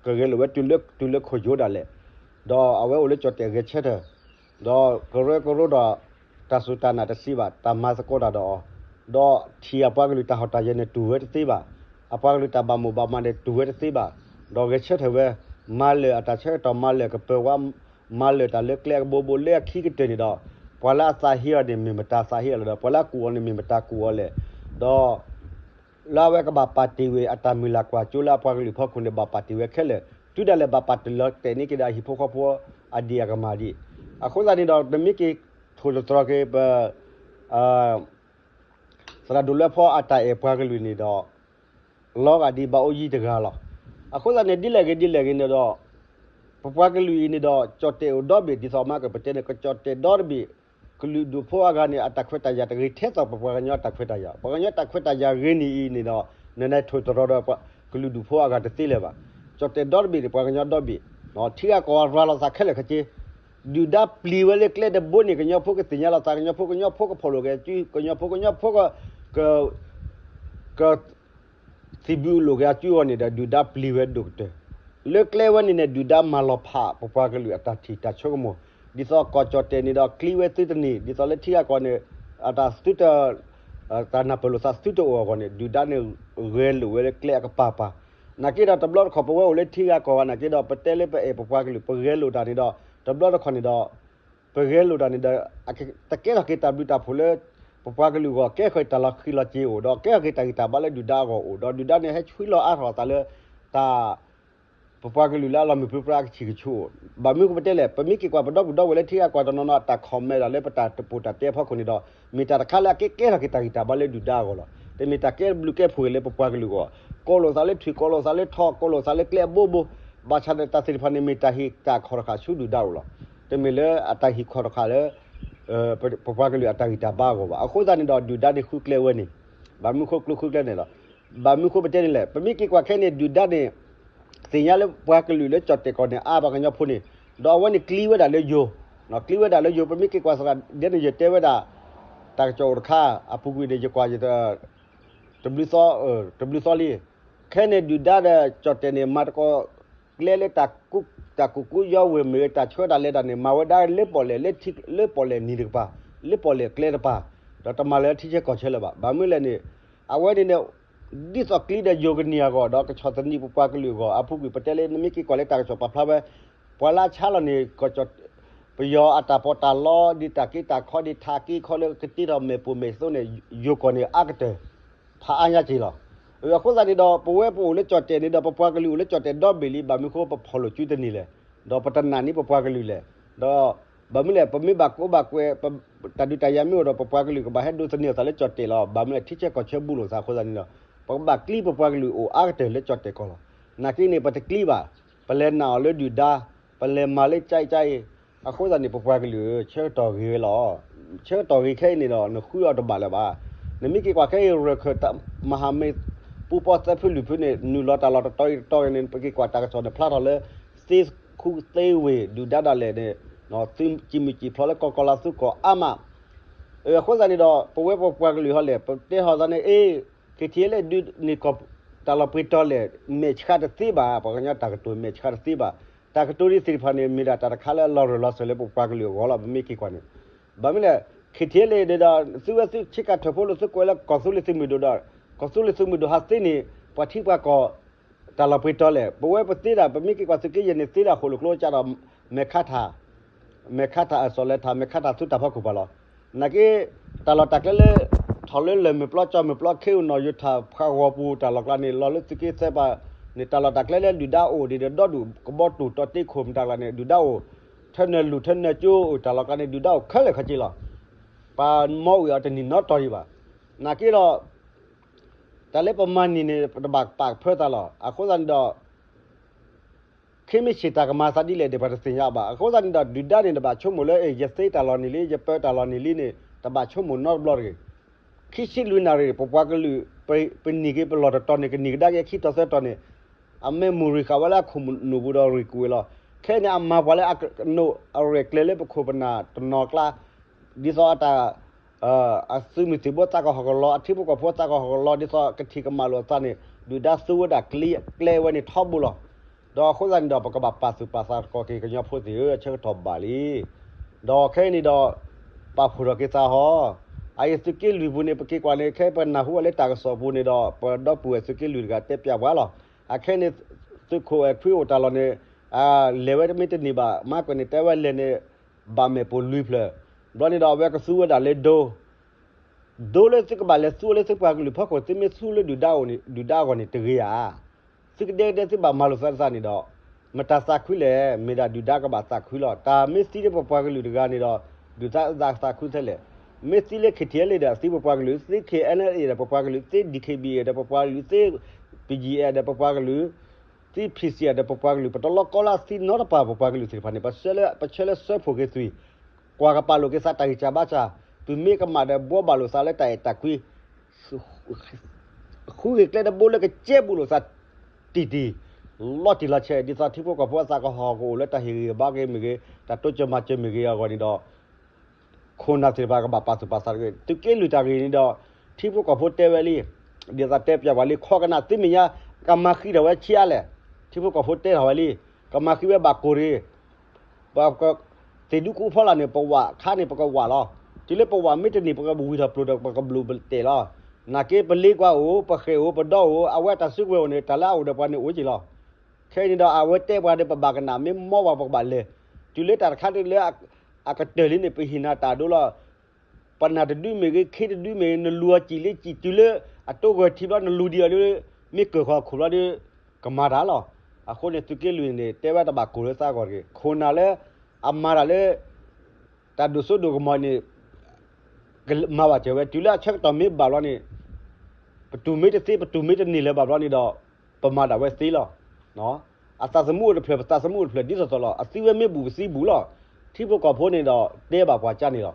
ကဂဲၤလိာ်ဝဲတုၤလၢ တုၤလၢခိၣ်ယိဒၣ်လဲာ် ဒီးအဝဲအိၣ်လၢကၠီၣ်တဲၣ်ဂဲၤဆၢထၢၣ် ဒီးကရၢကရိဒီး တၢ်စူၢ်တၢ်နာ်တသ့ဘၣ် တၢ်မၤသကိးတၢ်ဒီးအီၤ, ဒီးထံၣ်အပှၤကလုာ်တၢ်ဟီၣ်တၢ်ယၢၤန့ၣ်တူၢ်ဝဲတသ့ဘၣ်, အပှၤကလုာ်တၢ်ဘၣ်မိၣ်ဘၣ်မးန့ၣ်တူၢ်ဝဲတသ့ဘၣ်, ဒီးဂဲၤဆၢထၢၣ်ဝဲ မၤလၢာ်အတၢ်ဆၢကတီၢ် မၤလၢာ်ကပၢၤဝါ မၤလၢာ်တၢ်လၢကျဲအကဘိဘိလၢအခံကတၢၢ်န့ၣ်ဒီး ပှၤလၢအသးဟ့အီၤန့ၣ် မ့ၢ်မတၤသးဟ့အီၤလဲၣ်ဒီး ပှၤလၢအကူၣ်အီၤန့ၣ် မ့ၢ်မတၤကူၣ်အီၤလဲၣ်, ဒီး လၢအဝဲကဘၣ်ပာ်တ့ၢ်ဝဲအတၢ်မုၢ်လၢ်ကွၢ်စိလၢအပှၤကလုာ်ဖီခိၣ်န့ၣ် ဘၣ်ပာ်တ့ၢ်ဝဲခဲလၢာ်, တုၤဒၣ်လဲာ်ဘၣ်ပာ်တ့ၢ်လီၤတဲာ်န့ၢ်က့ၤဒီးအဟံၣ်ဖိဃီဖိအဒ့ၣ်အကမၢ်ဒံး, အဃိသတးန့ၣ်ဒီး နမ့ၢ်က့ၤထိၣ်သတြီၤက့ၤပ သရၣ်ဒိၣ်လွဲဖီအတၢ်အဲၣ်ပှၤကလုာ်န့ၣ်ဒီး လီၤဂာ်ဒ်ဘၣ်အိၣ်ယံၤတဂၤလီၤ. အဃိသတးန့ၣ် ဒ်လဲၣ်ဂ့ၤ ဒ်လဲၣ်ဂ့ၤန့ၣ်ဒီး ပပှၤကလုာ်အံၤန့ၣ်ဒီး ကၠီၣ်တဲၣ်အိၣ်ဒီဘ့ၣ် ဒ်သိးမးကပတဲန့ၣ် ကကၠီၣ်တဲၣ်ဒီတဘ့ၣ်, ကလုာ်ဒူၣ်ဖိအဂၤန့ၣ် အတၢ်ခွဲးတၢ်ယာ်တဂ့ၤထဲသိးပပှၤကညီအတၢ်ခွဲးတၢ်ယာ်, ပှၤကညီတၢ်ခွဲးတၢ်ယာ်ဂ့ၤန့ၣ်အံၤန့ၣ်ဒီး နနထိၣ်သတြီၤဒီး ကလုာ်ဒူၣ်ဖိအဂၤတသ့လၢၤဘၣ်. ကၠီၣ်တဲၣ်ဒီတဘ့ၣ်န့ၣ် ပှၤကညီဒီဘ့ၣ်, ထံဂၤကီၢ်ဂၤရၤလီၤသးခဲလၢာ်ခဲဆ့ ဒုၣ်ဒါပျံၤဝဲလၢကျဲတဘိန့ၣ် ကညီဖိကသ့ၣ်ညါလီၤသး ကညီဖိ ကညီဖိကဖီၣ်လိာ်က့ၤအစု ကညီဖိ ကညီဖိက က သံၣ်ဘုလိာ်က့ၤအစုအဂီၢ်န့ၣ်ဒီး ဒုၣ်ဒါပျံၤဝဲဒိၣ်ကတၢၢ် လၢကျဲဝဲန့ၣ်န့ၣ် ဒုၣ်ဒါမၤလီၤဖးပပှၤကလုာ်အတၢ်ထံၣ်တၢ်ဆိကမိၣ်, ဒ်သိးကီၢ်ကၠီၣ်တဲၣ်န့ၣ်ဒီး ကျံဝဲသုတနံၤ, ဒ်သိးလၢထံဂၤကီၢ်န့ၣ် အတၢ်သုတ တၢ်နၢ်ပၢၢ်လိာ်သးသုတအိၣ်အဂီၢ်န့ၣ် ဒုၣ်ဒါန့ၣ် ဂဲၤလိာ်ဝဲလၢကျဲအကပၤပၤ. နာ်က့ဒီးတဘျီတခီၣ် ပဝဲအိၣ်လၢထံဂၤကီၢ်ဂၤနာ်က့ဒီး ပတဲလၢပအဲၣ်ပပှၤကလုာ် ပဂဲၤလိာ်တၢ်န့ၣ်ဒီး တဘျီတခီၣ်န့ၣ်ဒီး ပဂဲၤလိာ်တၢ်န့ၣ်ဒီး တကဲထီၣ်က့ၤတၢ်ဘျုးတၢ်ဖှိၣ်လၢ ပပှၤကလုာ်အဂီၢ်, ကဲထီၣ်က့ၤတၢ်လီၤဃံၤလီၤစ့ၤအိၣ်, ဒီးကဲထီၣ်က့ၤတၢ်ဂံၢ်တၢ်ဘါလၢဒုၣ်ဒါအဂီၢ်အိၣ်, ဒီးဒုၣ်ဒါန့ၣ် ဟဲဆွံလီၤအါထီၣ်အသးလၢ တၢ် ပပှၤကလုာ်လၢအလီၤမုၢ်ပြံပြါအကဆံးကဆူၣ်အိၣ်. ဘၣ်မနုၤဃိပတဲလဲၣ်, ပမ့ၢ်က့ၤကွၢ်ပဒီပုၢ်ဒီဝဲၢ်လၢထံဂၤကီၢ်တနီၤနီၤ အတၢ် comment ဒီးလၢပတၢ်တပိာ်တၢ်တဲအဖီခိၣ်န့ၣ်ဒီး မ့ၢ်တၢ်တခါလၢအကဲကဲထီၣ်က့ၤတၢ်ဂံၢ်တၢ်ဘါလၢဒုၣ်ဒါအဂီၢ်လီၤ. တမ့ၢ်တၢ်ကဲဘျုးကဲဖှိၣ်လၢပပှၤကလုာ်အဂီၢ်, ကိးလိာ်သးလၢထွံၣ် ကိးလိာ်သးလၢထီ ကိးလိာ်သးလၢကျဲအဘိဘိ, ဘၣ်ဆၣ်ဒီးတၢ်သ့ၣ်တဖၣ်န့ၣ် မ့ၢ်တၢ်ဟ့ၣ်တၢ်ခီၣ်တဃာ်ဆူဒုၣ်ဒါအိၣ်လီၤ. တမ့ၢ်လၢအတၢ်ဟ့ၣ်ခီၣ်တဃာ်လၢ ပပှၤကလုာ်အတၢ်ဂံၢ်တၢ်ဘါအဂီၢ်ဘၣ်. အဃိသတးန့ၣ်ဒီး ဒုၣ်ဒါန့ၣ်ဃုကျဲဝဲန့ၣ်, ဘၣ်မနုၤဃိကျိဃုကျဲန့ၣ်လီၤ. ဘၣ်မနုၤဃိပတဲန့ၣ်လဲၣ်, ပမ့ၢ်က့ၤကွၢ်ခဲန့ၣ် ဒုၣ်ဒါန့ၣ် သ့ၣ်ညါလၢပှၤကလုာ်လၢကၠီၣ်တဲၣ်ကီၢ်န့ၣ် အါပှၤကညီဖိန့ၣ်, ဒီးအဝဲန့ၣ်ကျံဝဲဒၣ်လၢယိၤ, ကျံဝဲဒၣ်လၢယိၤ, ပမ့ၢ်က့ၤကွၢ်သရၣ်ဒဲန့ၣ် ယတဲဝဲဒၣ် တၢ်ကစီၣ်အိၣ်တခါ အပူၤကွံာ်န့ၣ် ယကွၢ်ယ တဘျုးသီ, တဘျုးသီလံ. ခဲန့ၣ်ဒုၣ်ဒါဒီးကၠီၣ်တဲၣ်န့ၣ် မၤသကိးကျဲလၢ တၢ်ကူကူယီဝ့ၢ်မ့ၢ်ဂ့ၤ တၢ်ဆှၢတၢ်လဲၤတၢ်န့ၣ် မၤဝဲဒၣ်လၢပီၣ်လဲၣ်, လၢပီၣ်လဲၣ်နံၤတကပၤ, လၢပီၣ်လဲၣ်ကျဲတပၤ, ဒီးတမၤလၢထံဆၢကီၢ်ဆၢလၢၤဘၣ်. ဘၣ်မနုၤလဲၣ်န့ၣ် အဝဲန့ၣ်န့ၣ် ဒ်သိးကျံဒီးယိၤကန့ၢ်အဂီၢ် ဒီးကဆီၣ်သနံးပပှၤကလုာ်အဂီၢ်, အပူၤကွံာ်ပတဲလၢ နမ့ၢ်က့ၤကွၢ်လၢတၢ်ကစီၣ်ပာ်ဖျါဝဲ ပှၤလၢအဆါလီၤန့ၣ် ပယီၤအတၢ်ပီးတၢ်လီ ဒ်တၢ်က့တၢ်ခီ ဒ်ထးက့ခီလၢကတ့ထီၣ်မဲာ်ပိာ်မဲာ်သိန့ၣ် ယိၤကီၢ်န့ၣ်အါကတၢၢ်, ဖးအါညါက့ၤလီၤ. အဃိသတးန့ၣ်ဒီး ပဝဲပအိၣ်လၢကၠီၣ်တဲၣ်န့ၣ်ဒီး ပပှၤကလုာ်အိၣ်လၢကၠီၣ်တဲၣ်ဒီဘ့ၣ်လံ, ဘၣ်မနုၤဃိပဖီၣ်လိာ်စုတန့ၢ်လဲၣ်, ဒီးပတနာ်န့ၢ်ပပှၤကလုာ်လဲၣ်, ဒီး ဘၣ်မနုၤလဲၣ်, ပမ့ၢ်ဘၣ်ကိးဘၣ်ကွဲး တၢ်ဒုးတၢ်ယၤမ့ၢ်အိၣ်ဒီး ပပှၤကလုာ်ကဘၣ်ဟဲဒိးသန့ၤအသးလၢကၠီၣ်တဲၣ်လီၤ. ဘၣ်မနုၤလဲၣ်, ထံဆၢကီၢ်ဆၢဘူးလိာ်သးအဃိသတးန့ၣ်ဒီး ပကဘၣ်ကျံပပှၤကလုာ်အိၣ်အါကတၢၢ်လၢကၠီၣ်တဲၣ်ကီၢ်လီၤ. နာ်က့န့ၣ် ပတကျံဘၣ်, ပလဲၤနာ်အီၤလၢဒုၣ်ဒါ, ပလဲၤမၤလၢကအံၤကအံၤ, အဃိသတးန့ၣ် ပပှၤကလုာ်ဧၢ, ဆၢကတီၢ်ဂ့ၤဝဲလီၤ. ဆၢကတီၢ်ဂ့ၤခဲအံၤန့ၣ်ဒီး နဃုအီၤတဘၣ်လၢၤဘၣ်. နမ့ၢ်က့ၤကွၢ်ခဲအံၤ ရၢၢ်ခၢၣ် မဟာမိတ် ပူၤပီၣ်သၢဖုလွံၢ်ဖုန့ၣ် နုာ်လီၤတၢ်လီၢ်တတီၤအံၤတတီၤအံၤန့ၣ် ပက့ၤကွၢ်တၢ်ကစီၣ်န့ၣ် ဖျါထီၣ်လၢ သ့ခူသ့ဝ့ၢ် ဒုၣ်ဒါဒၣ်လဲာ်န့ၣ် သုးစံၣ်မုၢ်စံၣ်ဖျိးလၢကီၢ်ကီၢ်လၤသူကီၢ်အါမး. အဃိသတးန့ၣ်ဒီး ပဝဲပပှၤကလုာ်ဟီလဲၣ် ပတဲထီၣ်သးန့ၣ် အ့ KTLA ဒုးန့ၢ်ကီၢ် တၢ်လီၢ်ပှဲၤတီၤလဲၣ် မဲာ်ဆှးတသ့ဘၣ်, ပှၤကညီတၢ်ကတိၤမဲာ်ဆှးတသ့ဘၣ်. တၢ်ကတိၤဒ်သ့ၣ်တဖၣ်န့ၣ် မ့ၢ်ဒၣ်တၢ်တခါလၢအလီၤရၢၢ်လီၤစၢၤလၢပပှၤကလုာ်အဂီၢ်လီၤ. ပမ့ၢ်က့ၤကွၢ်န့ၣ် ဘၣ်မနုၤလဲၣ်, KTLA န့ၣ်ဒီး သုဝဲသုဆ့ကၤထၢၣ်ဖိလၢ သုကွဲးလၢကီၢ်သူလ့ၤသုးမုၢ်ဒိၣ်ဒီး ကီၢ်သူလ့ၤသုးမုၢ်ဒိၣ်ဟးသ့န့ၣ် ပှၤထံပှၤကီၢ် တၢ်လီၢ်ပှဲၤတီၤလဲၣ်. ပဝဲပသ့ဒၣ် ပမ့ၢ်က့ၤကွၢ်သုးက့ယဲၢ်န့ၣ် သ့ဒၣ်ဃိၣ်လိာ်ကျိကၢ်ဒီး မဲာ်ခါထၣ် မဲာ်ခါထၣ် အစီၤလဲၤထၣ် မဲာ်ခါထၣ်သုတၢ်ဖီခိၣ်ပၤလီၤ. နာ်က့ တၢ်လီၢ်တၢ်ကျဲလၢ ထီၣ်လၢလၢၢ်မုၢ်ပျီ ကၠီၣ်မုၢ်ပျီ ခ့အိၣ်နီၣ်ယိၤထၣ် ဖှၤဂီၤပူၤ တၢ်လီၢ်ကျါန့ၣ် လီၤလၢသုးက့သၢပၤန့ၣ် တၢ်လီၢ်တၢ်ကျဲလၢဒုၣ်ဒါအိၣ်ဒံးဒီး ဒီဒူၣ်ကဘီတူၢ်တီတ့ခိၣ်မတၤကျါန့ၣ် ဒုၣ်ဒါအိၣ် ထၢနၢၣ်လူၢ်ထၢနၢၣ်ကၠိအိၣ် တၢ်လီၢ်ကျါန့ၣ် ဒုၣ်ဒါအိၣ်ခဲလၢာ်ခဲဆ့လီၤ. ပှၤမီဝံၤအီၤတနံၣ်နီတီၤဒံးဘၣ်. နာ်က့ဒီး တၢ်လၢပမၤန့ၢ်န့ၣ် ပတဘၣ်ပာ်ကဖၢသးလီၤ. အဃိသတးန့ၣ်ဒီး ခ့မ့ၢ်ဆ့ၣ်တၢ်ကမၤသးဒ်လဲၣ်ဒီး ပှၤတသ့ၣ်ညါဘၣ်. အဃိသတးန့ၣ်ဒီး ဒုၣ်ဒါန့ၣ် တဘၣ်ဆိကမိၣ်လၢ အ့ ယသ့တၢ်လီၢ်န့ၣ်လံ ယပၢတၢ်လီၢ်န့ၣ်လံန့ၣ် တဘၣ်ဆိကမိၣ်နီတဘျီတဂ့ၤ. ခံဆံလွံၢ်နၣ်ရံၣ် ပပှၤကလုာ် ပနံၣ်က့ၤပလီၢ်တတီၤန့ၣ် ကနံၣ်ကဒါက့ၤခံတီၤသၢတီၤန့ၣ် အမ့ၢ်မိၢ်ရံၣ်ဃာ်ဝဲလၢအခိၣ်နူာ်ပူၤဒီးရံၣ်ကူၣ်ဝဲလီၤ. ခဲအံၤန့ၣ် အမၤပှၤလၢအကနိးအရဲၣ်ကျဲၤလၢပခိၣ်ပနၢ်တနီၤကျါ ဒ်သိးအတၢ် အသုးမုၢ်သံၣ်ဘိသးကဟီၣ်ကလီ အထံဖိကီၢ်ဖိသးကဟီၣ်ကလီ ဒ်သိးကထံၣ်ကမၣ်လိာ်အသးန့ၣ် ဒုၣ်ဒါသူဝဲဒၣ်ကျဲဝဲန့ၣ်ထီဘိလီၤ. ဒီးအဃိသတးန့ၣ်ဒီး ပကဘၣ်ပာ်သူၣ်ပာ်သးသကိးက့ၤ ကညီဖိသ့ၣ်ဧၢ ဆၢကတီၢ်ဘၣ်လံ. ဒီးခဲအံၤန့ၣ်ဒီး ပာ်ဖှိၣ်ထီၣ်က့ၤသးဟီ အအံၤသုးက့လွံၢ်ပူၤန့ၣ် ပက့ၤကွၢ်န့ၣ် ခဲပနၢ်ဟူဝဲလၢတၢ်ကစီၣ်ပူၤန့ၣ်ဒီး ပဒီပုၢ်ဝဲၢ်သုးက့လွံၢ်တဂၤတဲပျးပှၤလီၤ. အခဲန့ၣ် သုးခိၣ်အဲၣ်ခွံအိၣ်တၢ်လီၢ်န့ၣ် လဲၤဝဲတမ့ၢ်တန့ၢ်ဘၣ် မၤကွဲးန့ၣ်တဲဝဲလဲၤန့ၣ် ဘၣ်မဲာ်ပိာ်လွံၢ်ဖျၢၣ် ဘျီန့ၣ်ဒီး အဝဲကသူဝဲဒၣ်လၢဒိ ဒိလၢသုကဘၣ်လဲၤသူဝဲလၢသုပှၤကလုာ်ဖီခိၣ် သုမ့ၢ်သူလၢဒုၣ်ဒါအဂီၢ်န့ၣ် တဂ့ၤဧါ. သုကဒဲကဒဲသုဘၣ်မၤလိာ်သးတသးန့ၣ်ဒီး မတၤသးခုလဲၣ် မ့ၢ်ဒၣ်ဒုၣ်ဒါကဘၣ်သးခုလီၤ. တၢ်မ့ၢ်သံလၢပပှၤကလုာ်တဂၤန့ၣ်ဒီး ဒုၣ်ဒါသးခုထဲလဲၣ်. မ့ၢ်သံလၢ KTLA ဒီးသံပပှၤကလုာ်, သံ KNLA ဒီးပပှၤကလုာ်, သံ DKBA ဒီးပပှၤကလုာ်, သံ BGF ဒီးပပှၤကလုာ်, သံ PC ဒီးပပှၤကလုာ်, ပတလီၤကီလၢအသံနီတပၤ ပပှၤကလုာ်သ့ၣ်တဖၣ်န့ၣ် ပဆၢလၢ ပဆၢလၢစၢဖှိၣ်က့ၤသွံၣ် ကွၢ်ကပာ်လိာ်က့ၤသးတၢ်ဂံၢ်စၢ်ဘါစၢ်, ပုၢ်မ့ၢ်ကမၣ်ဒီးဘှီဘၣ်လိာ်သးလၢတၢ်အဲၣ်တၢ်ကွံ, ဃုဂ့ၤကျဲတဘိလၢကကဲဘူးလိာ်သးတံၢ်တံၢ်, လီၤတံၢ်လီၤဆဲး ဒ်သိးထံဖိကီၢ်ဖိအသးကဟီၣ်ကအိၣ်လၢတၢ်ဟ့ၣ်ဂံၢ်ဟ့ၣ်ဘါက့ၤမ့ၢ်ဂ့ၤ, တၢ်တိစၢၤမၤစၢၤမ့ၢ်ဂ့ၤအဂီၢ်န့ၣ်ဒီး ခိၣ်နၢ်သ့ၣ်တဖၣ်ကဘၣ်ပာ်သူၣ်ပာ်သးတဂ့ၤ. သုးက့လွံၢ်တၢ်ဂ့ၢ်န့ၣ်ဒီး ထံဖိကီၢ်ဖိတဲဝဲလံ, ဒ်သိးတဲပျးဝဲလံ ခိးကနၣ်သုမဲာ်ညါ ကမၤဃံးထီၣ်ဝဲဆံးအါလဲၣ်. ထံဖိကီၢ်ဖိတဲထီၣ်ဝဲလံ, ကမၤဃံဝဲဘၣ်ကိၢ်တဂ့ၤ, ပက သ့ၣ်ဒူကူဖီလာ်န့ၣ် ပဝးခါန့ၣ် ပကဝးလီၤ. တုၤလၢပဝးမ့ၢ်တန့ၢ် ပကဝံၤထီၣ်ပျိာ်ဒီး ပကဘျုးပတဲာ်လီၤ. နာ်က့ပလ့ကွၢ်အိၣ်, ပဃဲၣ်အိၣ်, ပဒီအိၣ်, အဝဲအတၢ်စုကဝဲၤအိၣ်န့ၣ် တၢ်လၢအအိၣ်ဒီးပှၤန့ၣ်အိၣ်က့ၤလီၤ. ခဲအံၤန့ၣ်ဒီး အဝဲတဲပှၤဒီး ပဘၣ်ကနၣ် မ့ၢ်မီၢ်ပှၤ ပကဘၣ်လဲၤ, တုၤလၢတၢ်တခါလၢ အကတၢၢ်လံန့ၣ် ပဟ့ၣ်နၤတၢ်ဒိလီၤ. ပနၢ်တဒုမ့ၢ်ဂ့ၤ, ခ့တဒုမ့ၢ်ဂ့ၤ, နလူၤအီၤစံၣ်လံစံၣ်, တုၤလၢအတိၢ်ဂီၤထံဘျီ နလူၤဒံးအီၤဒီး မ့ၢ်ကၢၢ်ဃီခိၣ်ဘျီဒီး ကမၤတၢ်လီၤ. အဃိန့ၣ် သုးက့လွံၢ်န့ၣ် တဲဝဲတဘၣ်ကိၢ်လၢသးဂီၢ်တဂ့ၤ, ခိၣ်နၢ်လၢ အမၤတၢ်လၢ တၢ်ဒိၣ်စိဒိၣ်ကမီၤန့ၣ် ကမၤဘၣ်စၢၤဝဲ, တုၤလၢအဆၢကတီၢ်မ့ၢ်ဘၣ်ဘျီန့ၣ် ပတူၢ်မ့ၢ်တသ့ ပတူၢ်မ့ၢ်တန့ၢ်လၢၤဘၣ်ဘျီန့ၣ်ဒီး ပမၤဒၣ်ဝဲသ့လီၤ. အသးသမူအိၣ်တဖျၢၣ် ပသးသမူအိၣ်တဖျၢၣ် ဒ်သိးသိးလီၤ. အသံဝဲမ့ၢ်ဘူၣ် ပသံဘူၣ်လီၤ. ထံဖိကီၢ်ဖိန့ၣ်ဒီး တဲဘၣ်ပှၤကါန့ၣ်လီၤ.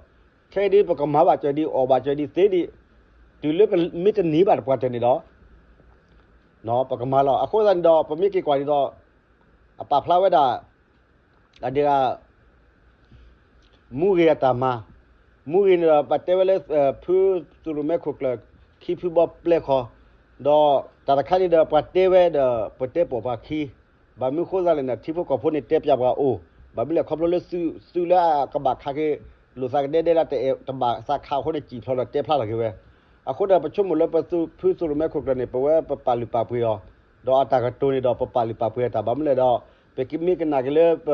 ခဲအံၤဒ် ပကမၤဘၣ်စၢၤဒ် အီၣ်ဘၣ်စၢၤဒ်သ့ဒ် တုၤလၢမ့ၢ်တန့ၢ်ဘၣ်တပှၢ်တၢၢ်န့ၣ်ဒီး ပကမၤလီၤ. အဃိသတးန့ၣ်ဒီး ပမ့ၢ်က့ၤကွၢ်ဒ်သိး အပာ်ဖျါဝဲဒၣ် အဒ့ဂၤ မူဂ့ၤအတၢ်မၤ, မူဂ့ၤန့ၣ်ဒီး ပတဲဝဲလၢ ဖုသုးရိၣ်မဲခိၣ်ကျၢၢ် ခံဖုဘီပျဲၢ်ဃီ, ဒီးတၢ်တခါန့ၣ်ဒီး ပှၤတဲဝဲဒီး ပတဲပိာ်ပှၤခံ, ဘၣ်မနုၤဃိသတးလဲၣ်န့ၣ် ထံဖိကီၢ်ဖိန့ၣ်တဲပျးပှၤအိၣ်, ဘၣ်မနုၤလဲၣ်ခီဖျိလၢသုး သုးလၢအကဘၣ်ခးက့ၤ လိာ်သးကဒဲဒဲလၢတအဲၣ်တဘၣ်သးခးအဃိန့ၣ် စံၣ်ဖျိးဒီးတဲဖျါထီၣ်က့ၤဝဲ, အဃိဒီး ပဆိကမိၣ်လၢပဖုသုးရိၣ်မဲခိၣ်ကျၢၢ်န့ၣ် ပဝဲပပာ်လုၢ်ပာ်ပှ့ၤအီၤ, ဒီးအတၢ်ကတိၤန့ၣ်ဒီး ပပာ်လုၢ်ပာ်ပှ့ၤအတၢ် ဘၣ်မနုၤလဲၣ်ဒီး ပမ့ၢ်ကနၣ်က့ၤလၢပ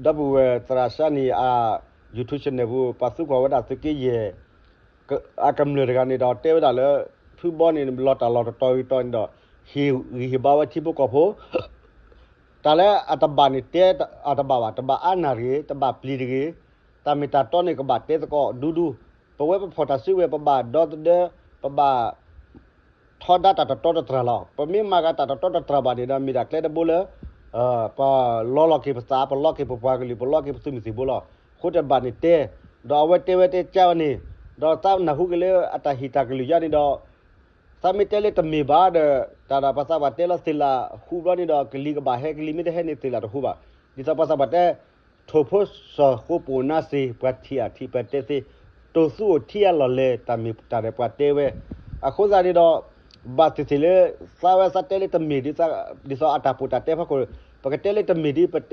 ဒီပုၢ်ဝဲၢ်သရၣ်စၢ်န့ၣ်အ YouTube channel ပူၤ ပှၤသူကွၢ်ဝဲဒၣ်သုးက့ယဲၢ် အကမျၢၢ်တဂၤန့ၣ်ဒီး တဲဝဲဒၣ်လၢ ဖုဘီန့ၣ် လီၤတၢ်လီၢ်တတီၤဂ့ၤတီၤန့ၣ်ဒီး ဟ့ၣ်ဂံၢ်ဟ့ၣ်ဘါဝဲထံဖိကီၢ်ဖိ တၢ်လၢအတဘၣ်န့ၣ်တဲအတဘၣ်ဘၣ်, တဘၣ်အါနၢ်တဂ့ၤ, တဘၣ်ပျံၤတဂ့ၤ, တၢ်မ့ၢ်တၢ်တီန့ၣ် ကဘၣ်တဲသကိးဒူဒူ, ပဝဲပဖီၣ်တၢ်စုကဝဲၤ ပဘၣ်ဒီသဒၢ, ပဘၣ် ထီဒါတၢ်တတီတတြၢ်လီၤ. ပမ့ၢ်မၤဂ့ၤတၢ်တတီတတြၢ်ဘၣ်န့ၣ်ဒီး မ့ၢ်ဒၣ်ကျဲတဘိလၢ ပလီလီၤက့ၤပသး, ပလီက့ၤပပှၤကလုာ်, ပလီက့ၤပသုးမုၢ်သံၣ်ဘိလီၤ. အဃိတဘၣ်န့ၣ်တဲ, ဒီးအဝဲတဲဝဲတဲကါဝဲန့ၣ်, ဒီးသးနၢ်ဟူက့ၤလၢအတၢ်ဟ့ၣ်တၢ်ကလုၢ်ယါန့ၣ်ဒီး သးမ့ၢ်တဲလၢတမ့ၢ်ဘၣ်ဒီး တၢ်ဒီးပှၤသးပှၢ်တဲလီၤသ့ၣ်လၢဟူဘျီန့ၣ်ဒီး ကလံၤကဘၣ်ဟဲ, ကလံၤမ့ၢ်တဟဲန့ၣ်သ့ၣ်လၢတဟူဘၣ်. ဒ်သိးပှၤသးပှၢ်တဲ ထိၣ်ဖိစီၤဃိပူၤနါစ့ ပှၤထံၣ်အထံၣ် ပှၤတဲသ့, တိၢ်သူအိၣ်ထံအလီၢ်လဲၤ တၢ်မ့ၢ်တၢ်ဒီးပှၤတဲဝဲ. အဃိသတးန့ၣ်ဒီး ဘၣ်သ့ၣ်သ့ၣ်လၢ သးဝဲသးတဲလၢတမ့ၢ်ဒ် ဒ်သိးအတၢ်ပိာ်တၢ်တဲဖီခိၣ်, ပကတဲလၢတမ့ၢ်ဒ် ပတ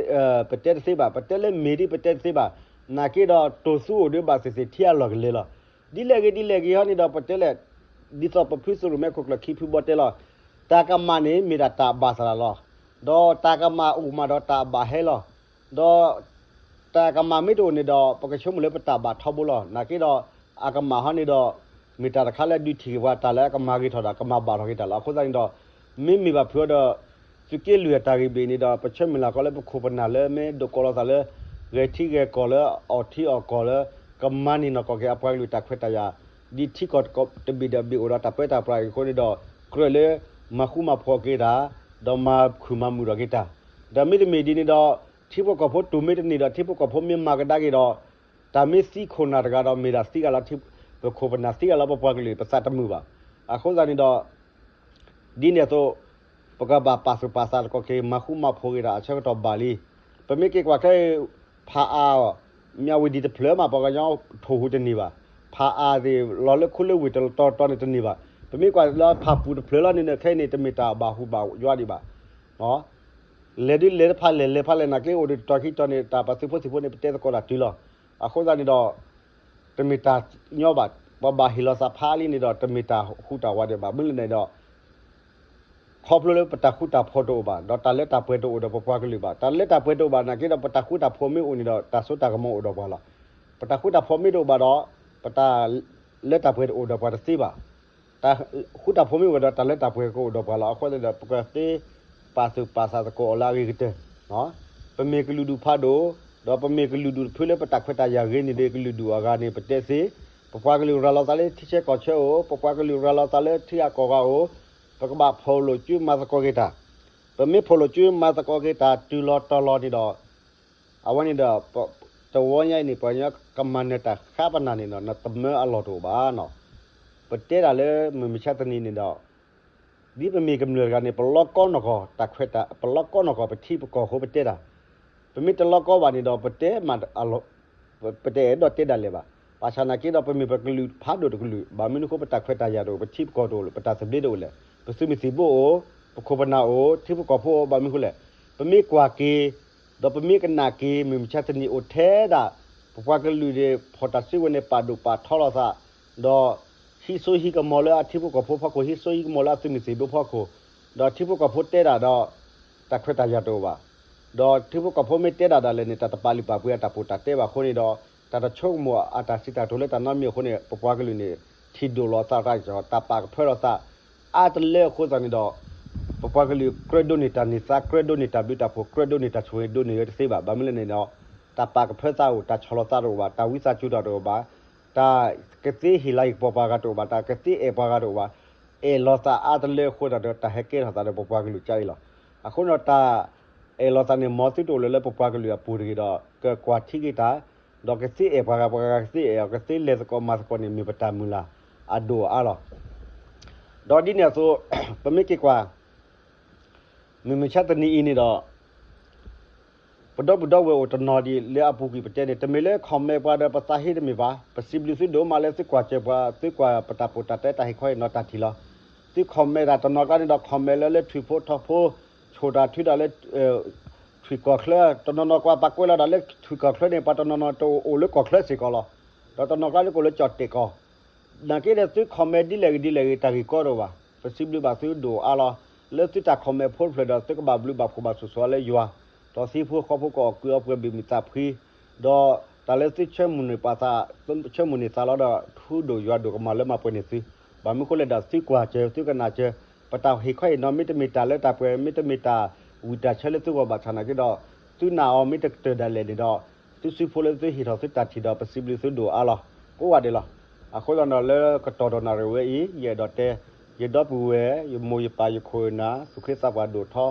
ဲတသ့ဘၣ်, ပတဲလၢမ့ၢ်ဒ်ပတဲတသ့ဘၣ်. နာ်က့ဒီးတိၢ်သူအိၣ်ဒီးဘၣ်သ့ၣ်သ့ၣ်ထံအလီၢ်ကလဲၤလီၤ. ဒ်လဲၣ်ဂ့ၤဒ်လဲၣ်ဂ့ၤဟီန့ၣ်ဒီး ပတဲလဲၣ် ဒ်သိးပဖုသုးရိၣ်မဲခိၣ်ကျၢၢ်ခံဖုဘီတဲလီၤ, တၢ်ကမၣ်န့ၣ် မ့ၢ်ဒၣ်တၢ်ဘၣ်သရၣ်လီၤ. ဒီးတၢ်ကမၣ်အိၣ်မးဒီးတၢ်ဘၣ်ဟဲလီၤ. ဒီးတၢ်ကမၣ်မ့ၢ်တအိၣ်န့ၣ်ဒီး ပကဆိကမိၣ်လၢပတၢ်ဘၣ်ထီဘိလီၤ. နာ်က့ဒီး အကမၣ်ဟီန့ၣ်ဒီး မ့ၢ်တၢ်တခါလၢဒုးထံၣ်က့ၤပှၤတၢ်လၢအကမၤဂ့ၤထီၣ်တၢ် ကမၤဘၣ်ထီၣ်က့ၤတၢ်လီၤ. အဃိသတးန့ၣ်ဒီး မ့မ့ၢ်ဘၣ်ဖုးအီၤဒီး သုးက့လွံၢ်အတၢ်ဂ့ၢ်ဘၣ်န့ၣ်ဒီး ပဆၢမုၢ်လၢ်ကီးလၢပခိၣ်ပနၢ်လၢမ့ၢ်ဒိးကိးလီၤသးလၢ ဂဲၤထံဂဲၤကီၢ်လၢ အီၣ်ထံအီၣ်ကီၢ်လၢ ကမၤန့ၢ်နီၢ်ကီၢ်က့ၤအပှၤကလုာ်တၢ်ခွဲးတၢ်ယာ် ဒ်ထံကီၢ်တဘ့ၣ်ဒီးဘ့ၣ်အိၣ်ဒီးတၢ်ပၢတၢ်ပြးအံၤအဃိန့ၣ်ဒီး ကြၢးလၢမၤဃူမၤဖိးက့ၤတၢ် ဒီးမၤခုၣ်မၤမုာ်ထီၣ်က့ၤတၢ်. ဒီးမ့တမ့ၢ်ဒ်န့ၣ်ဒီး ထံဖိကီၢ်ဖိတူၢ်မ့ၢ်တန့ၢ်ဒီး ထံဖိကီၢ်ဖိမ့ၢ်မၤကဒါက့ၤဒီး တၢ်မ့ၢ်သံခိၣ်နၢ်တဂၤဒီး မ့ၢ်ဒၣ်သံဂၤလီၤ ပခိၣ်ပနၢ်သံဂၤလီၤ ပပှၤကလုာ် ပသးတမုာ်ဘၣ်. အဃိသတးန့ၣ်ဒီး ဒ်န့ၣ်အသိး ပကဘၣ်ပာ်သူၣ်ပာ်သးသကိးက့ၤ မၤဃူမၤဖိးက့ၤတၢ်အဆၢကတီၢ်ဘၣ်လံ. ပမ့ၢ်က့ၤကွၢ်ခဲအံၤ ဖးအါ မၠးဝတံၤတဖျၢၣ်မး ပှၤကညီထိၣ်ဟူးတန့ၢ်ဘၣ်. ဖးအါသ့ၣ်လီၤလၢခိလၢဝ့ၢ်တတီၤတီၤန့ၣ်တန့ၢ်ဘၣ်. ပမ့ၢ်ကွၢ်လၢဖးပူၤတဖျၢၣ်လီၤန့ၣ် ခဲအံၤန့ၣ် တမ့ၢ်တၢ်ဘၣ်ဟူးဘၣ်ယွၤဒံးဘၣ်. လဲၤဒုးလဲၤတဖၣ်လဲၣ် လဲၤဖးလဲၣ် နာ်က့အိၣ်ဒီးတတီၤခံတီၤန့ၣ် တၢ်ပှၤသုးဖိသံၣ်ဖိန့ၣ် ပတဲသကိးတၢ်တုၤလီၤ. အဃိသတးန့ၣ်ဒီး တမ့ၢ်တၢ်ညီဘၣ်. ပှၤဘၣ်ဟ့ၣ်လီၤသးဖးလံန့ၣ်ဒီး တမ့ၢ်တၢ်ဟူးတၢ်ဝးဒံးဘၣ်. မ့ၢ်လၢန့ၣ်ဒီး ခီဖျိလၢပတၢ်ဃူတၢ်ဖိးတအိၣ်ဘၣ် ဒီးတၢ်လၢတၢ်ပှဲၤတအိၣ်ဒီးပပှၤကလုာ်ဘၣ်. တၢ်လၢတၢ်ပှဲၤတအိၣ်ဘၣ် နာ်က့ဒီး ပတၢ်ဃူတၢ်ဖိးမ့ၢ်အိၣ်န့ၣ်ဒီး တၢ်စိတၢ်ကမီၤအိၣ်ဒီးပှၤလီၤ. ပတၢ်ဃူတၢ်ဖိးမ့ၢ်တအိၣ်ဘၣ်ဒီး ပတၢ်လၢတၢ်ပှဲၤတအိၣ်ဒီးပှၤတသ့ဘၣ်. တၢ်ဃူတၢ်ဖိးမ့ၢ်အိၣ်ဒီး တၢ်လၢတၢ်ပှဲၤကအိၣ်ဒီးပှၤလီၤ. အဃိသတးဒီး ပကသ့ပာ်သူၣ်ပာ်သးသကိးအီၤလၢအဂ့ၤကတၢၢ်. ပမ့ၢ်ကလုာ်ဒူၣ်ဖးဒိၣ်, ဒီးပမ့ၢ်ကလုာ်ဒူၣ်တဖုလၢပတၢ်ခွဲးတၢ်ယာ်ဂ့ၤန့ၣ်ဒီး ကလုာ်ဒူၣ်အဂၤန့ၣ် ပတဲသ့, ပပှၤကလုာ်ရၤလီၤသးလၢထံဆၢကီၢ်ဆၢအိၣ်, ပပှၤကလုာ်ရၤလီၤသးလၢထံဂၤကီၢ်ဂၤအိၣ်, ပကဘၣ်ဖီၣ်လိာ်စုမၤသကိးက့ၤတၢ်. ပမ့ၢ်ဖီၣ်လိာ်စုမၤသကိးက့ၤတၢ် တုၤလီၤတီၤလီၤန့ၣ်ဒီး အဝဲန့ၣ်ဒီး တဝီညါအံၤန့ၣ် ပှၤကညီကမၤနၢၤတၢ်ဃါပနၢ်န့ၣ်ဒီး နတမၢအလီၢ်တအိၣ်ဘၣ်နီၤ. ပတဲတၢ်လၢမုၢ်မဆါတနံၤန့ၣ်ဒီး ဒ်ပမ့ၢ်ကမျၢၢ်တဂၤန့ၣ် ပလီကီနီၢ်ကီၢ်တၢ်ခွဲးတၢ် ပလီကီနီၢ်ကီၢ်ပထံပကီၢ်အဃိပတဲတၢ်, ပမ့ၢ်တလီကီဘၣ်န့ၣ်ဒီး ပတဲမးအလီၢ် ပတအဲၣ်ဒိးတဲဒၣ်လဲာ်ဘၣ်. ဘၣ်ဆၣ်နာ်က့ဒီး ပမ့ၢ်ပကလုာ်ဖးဒိၣ်တကလုာ် ဘၣ်မနုၤအဃိ ပတၢ်ခွဲးတၢ်ယာ်တအိၣ် ပထံပကီၢ်တအိၣ်လၢၤ ပတၢ်သဘျ့တအိၣ်လဲၣ် ပသုးမုၢ်သံၣ်ဘိအိၣ် ပခိၣ်ပနၢ်အိၣ် ထံဖိကီၢ်ဖိအိၣ် ဘၣ်မနုၤအဃိလဲၣ်, ပမ့ၢ်ကွၢ်က့ၤ ဒီးပမ့ၢ်ကနၣ်က့ၤ မုၢ်မဆါတနံၤအိၣ်ထဲဒၣ် ပပှၤကလုာ်န့ၣ် ဖီၣ်တၢ်စုကဝဲၤန့ၣ် ပာ်ဒိၣ်ပာ်ထီလီၤသး, ဒီးဟံးစိဟံးကမီၤလၢအထံဖိကီၢ်ဖိဖီခိၣ်, ဟံးစိဟံးကမီၤလၢအသုးမုၢ်သံၣ်ဘိဖီခိၣ်, ဒီးထံဖိကီၢ်ဖိတဲဒၣ်ဒီး တၢ်ခွဲးတၢ်ယာ်တအိၣ်ဘၣ်. ဒီးထံဖိကီၢ်ဖိမ့ၢ်တဲဒၣ်ဒၣ်လဲာ်န့ၣ် တၢ်တပာ်လုၢ်ပာ်ပှ့ၤအတၢ်ပီးတၢ်တဲဘၣ်အဃိန့ၣ်ဒီး တၢ်တဆိကမိၣ်အတၢ်စံးတၢ်ကတိၤလၢတၢ်နီတမံၤအဃိန့ၣ် ပပှၤကလုာ်န့ၣ် ထံၣ်ဒိၣ်လိာ်သးတၢ်ကစီၣ် တၢ်ပာ်ကဖၢလီၤသး အါတလၢအဃိသတးန့ၣ်ဒီး ပပှၤကလုာ်ကြၢးဒိးန့ၢ်တၢ်န့ၢ်သါ, ကြၢးဒိးန့ၢ်တၢ်ဘျုးတၢ်ဖှိၣ်, ကြၢးဒိးန့ၢ်တၢ်ဆိၣ်ဂ့ၤ ဒိးန့ၢ်ဝဲတသ့ဘၣ်. ဘၣ်မနုၤလဲၣ်န့ၣ်ဒီး တၢ်ပာ်ကဖၢသးတအိၣ်, တၢ်ဆီၣ်လီၤသးတအိၣ်ဘၣ်, တၢ်ဝံသးစူၤတၢ်တအိၣ်ဘၣ်, တၢ်ကသ့ဟ့ၣ်လၤဟ့ၣ်ကပီၤပှၤဂၤတအိၣ်ဘၣ်, တၢ်ကသ့အဲၣ်ပှၤဂၤတအိၣ်ဘၣ်. အဲၣ်လိာ်သးအါတလၢအဃိသတးဒီး တၢ်ဟဲကဲထီၣ်သးဒီးပပှၤကလုာ်ကအံၤလီၤ. အဃိန့ၣ်ဒီး တၢ်အဲၣ်လိာ်သးန့ၣ် မ်သုတအိၣ်လၢၤလၢပပှၤကလုာ်အပူၤတဂ့ၤဒီး ကကွၢ်ထံက့ၤတၢ်, ဒီးကသ့အဲၣ်ပှၤဂၤ, ပှၤဂၤကသ့အဲၣ်အီၤ, ကသ့လဲၤသကိးမၤသကိးန့ၣ် မ့ၢ်ပတၢ်မုၢ်လၢ်အဒိၣ်အါလီၤ. ဒီးဒ်န့ၣ်အသိး ပမ့ၢ်က့ၤကွၢ် မုၢ်မဆါတနံၤအံၤန့ၣ်ဒီး ပဒီပုၢ်ဒီဝဲၢ်အိၣ်တနီၤဒံးလၢအပူၤကွံာ်ပတဲန့ၣ် တမ့ၢ်လၢ comment ပှၤဒီးပသးဟ့တမ့ၢ်ဘၣ်. ပစံးဘျုးသုဒိၣ်မးလၢသုကွၢ်စၢၤပှၤ, သုကွၢ်ပတၢ်ပီးတၢ်တဲတၢ်ဟ့ၣ်ခီဟ့ၣ်နီၤတၢ်ထံၣ်လီၤ. သု comment တၢ်တနီၤကျါန့ၣ်ဒီး comment လၢလၢထွံၣ်ဖိထီဖိ, ဆိၣ်တၢ်ထုတၢ်လၢ ထွံၣ်ကီၢ်ချၢ, တနီၤနီၤကွၢ်ပှၤကွဲးလီၤဒၣ်လၢထွံၣ်ကီၢ်ချၢန့ၣ် ပှၤတနီၤနီၤတအိၣ်အိၣ်လၢကီၢ်ချၢစ့ၢ်ကီးလီၤ. ဒီးတနီၤကျါန့ၣ်ကအိၣ်လၢကၠီၣ်တဲၣ်ကီၢ် နာ်က့ဒီးသု comment ဒ်လဲၣ်ဂ့ၤဒ်လဲၣ်ဂ့ၤ တၢ်ဂ့ၢ်ကီတအိၣ်ဘၣ်. ပစံးဘျုးဘၣ်သုဒိၣ်အါလီၤ. လၢသုတၢ် comment ဖိတဖျၢၣ်ဒီး သုကဘၣ်ဘျုးဘၣ်ဖှိၣ်ဘၣ်ဆိၣ်ဂ့ၤလၢယွၤ, ဒီးသံဖိဃီဖိကအီၣ်ကုးအီပှဲၤဘ့ၣ်မုာ်သးဖှံ, ဒီးတၢ်လၢသုဆၢမုၢ်န့ၢ်ပှၤသး, ဆၢမုၢ်န့ၢ်သးလီၤဒီး ထူဒိၣ်ယွၤဒိၣ်ကမၣ်လၢမၤပှဲၤန့ၢ်သု, ဘၣ်မနုၤအဃိလဲၣ်ဒီး သုကွၢ်စၢၤ သုကနၣ်စၢၤ, ပတၢ်ဟ့ၣ်ခီဟ့ၣ်နီၤ မ့တမ့ၢ်တၢ်လၢတၢ်ပှဲၤ မ့တမ့ၢ်တၢ်ဝံၣ်တၢ်ဆၢလၢသုဂီၢ်ဘၣ်ဆၣ်နာ်က့ဒီး သုနာ်အီၤမ့တကတၢၢ်ဒၣ်လဲာ်န့ၣ်ဒီး သုစုဖိလၢသုဟ့ၣ်ထီၣ်သုတၢ်ထံၣ်ဒီး ပစံးဘျုးသုဒိၣ်အါလီၤ. ကိးဂၤဒဲးလီၤ. အဃိသတးဒီးလၢကတီၢ်ဒီးနၣ်ရံၣ်ဝဲအံၤ ယအဲၣ်ဒိးတဲ ယဒီပုၢ်ဝဲၢ် ယမိၢ်ယပၢ်ယခိၣ်ယနၢ် သူၣ်က့သးပှၢ်ဒိၣ်ထီ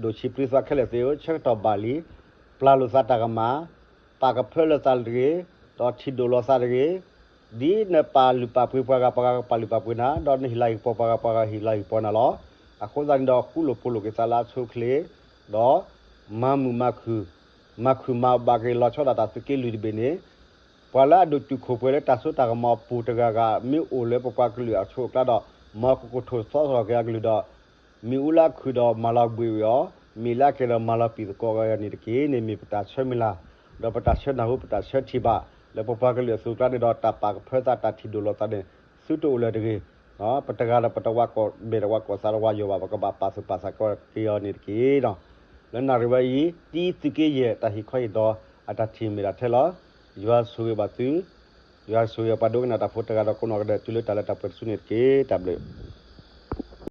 ဒိၣ်ဆံးပျုၤသွါခဲလၢာ်သ့ၣ်ဧၢ, ဆၢကတီၢ်ဘၣ်လံ, ပျၢ်လိာ်သးတၢ်ကမၣ်, ပာ်ကဖၢလၢသးတဂ့ၤ, ဒီးထံၣ်ဒိၣ်လိာ်သးတဂ့ၤ, ဒ်နပာ်လုၢ်ပာ်ပှ့ၤပှၤဂၤ ပှၤဂၤကပာ်လုၢ်ပာ်ပှ့ၤနၤ, ဒီးနဟ့ၣ်လၤဟ့ၣ်ကပီၤပှၤဂၤ ပှၤဂၤဟ့ၣ်လၤဟ့ၣ်ကပီၤနၤလီၤ. အဃိသတးန့ၣ်ဒီး ဃူလိာ်ဖိးလိာ်က့ၤသးလၢအဆိအချ့, ဒီးမၤမုာ်မၤခုၣ်, မၤခုၣ်မၤဘၣ်က့ၤလီၤဆီဒၣ်တၢ်သုးက့လွံၢ်တဘ့ၣ်န့ၣ်, ပှၤလၢအဒိၣ်တုာ်ခိၣ်ပှဲၤလၢတၢ်စိတၢ်ကမီၤအပူၤတဂၤဂၤ မ့ၢ်အိၣ်လၢပပှၤကလုာ်အဆိအကျါဒီး မ်ကကထိၣ်သီထီၣ်က့ၤအကလုၢ်ဒီး မ့ၣ်အူလၢအခုၣ်ဒီးမၤလီၤဘှံးဝံၤအီၤ, မ့ၢ်လၢအကဲၤဒီးမၤလီၤပံာ်သကိးအီၤန့ၣ်တက့ၢ်န့ၣ် မ့ၢ်ပတၢ်ဆၢမုၢ်လၢ်, ဒီးပတၢ်ဆၢနၢ်ဟူ ပတၢ်ဆၢထံၣ်ဘၣ် လၢပပှၤကလုာ်အစိၤအကျါန့ၣ်ဒီး တၢ်ပာ်ကဖၢသးတၢ်ထံၣ်ဒိၣ်လိာ်သးန့ၣ် သုတအိၣ်လၢၤတဂ့ၤ. ပတဂၤဒီးပတဝၤကိးဘ့ၣ်တဝၤကိးသးတဝၤယိာ်ဘၣ် ပကဘၣ်ပာ်သူၣ်ပာ်သးက့ၤအီၤန့ၣ်တက့ၢ်. လၢနၣ်ရံၣ်ဝဲအံၤ တံသုးက့ယဲၢ်တၢ်ဟ့ၣ်ခီဟ့ၣ်နီၤအတၢ်ထံၣ်မ့ၢ်ဒၣ်ထဲလီၤ. ယွၤဆိၣ်ဂ့ၤဘၣ်သု, ယွၤဆိၣ်ဂ့ၤပှၤဒိကနၣ်တၢ်ဖိတဂၤဒီးကိးနီၢ်ဂၤဒဲး တုၤလၢတၢ်လၢတၢ်ပှဲၤတစုန့ၣ်တက့ၢ်. တၢ်ဘျုး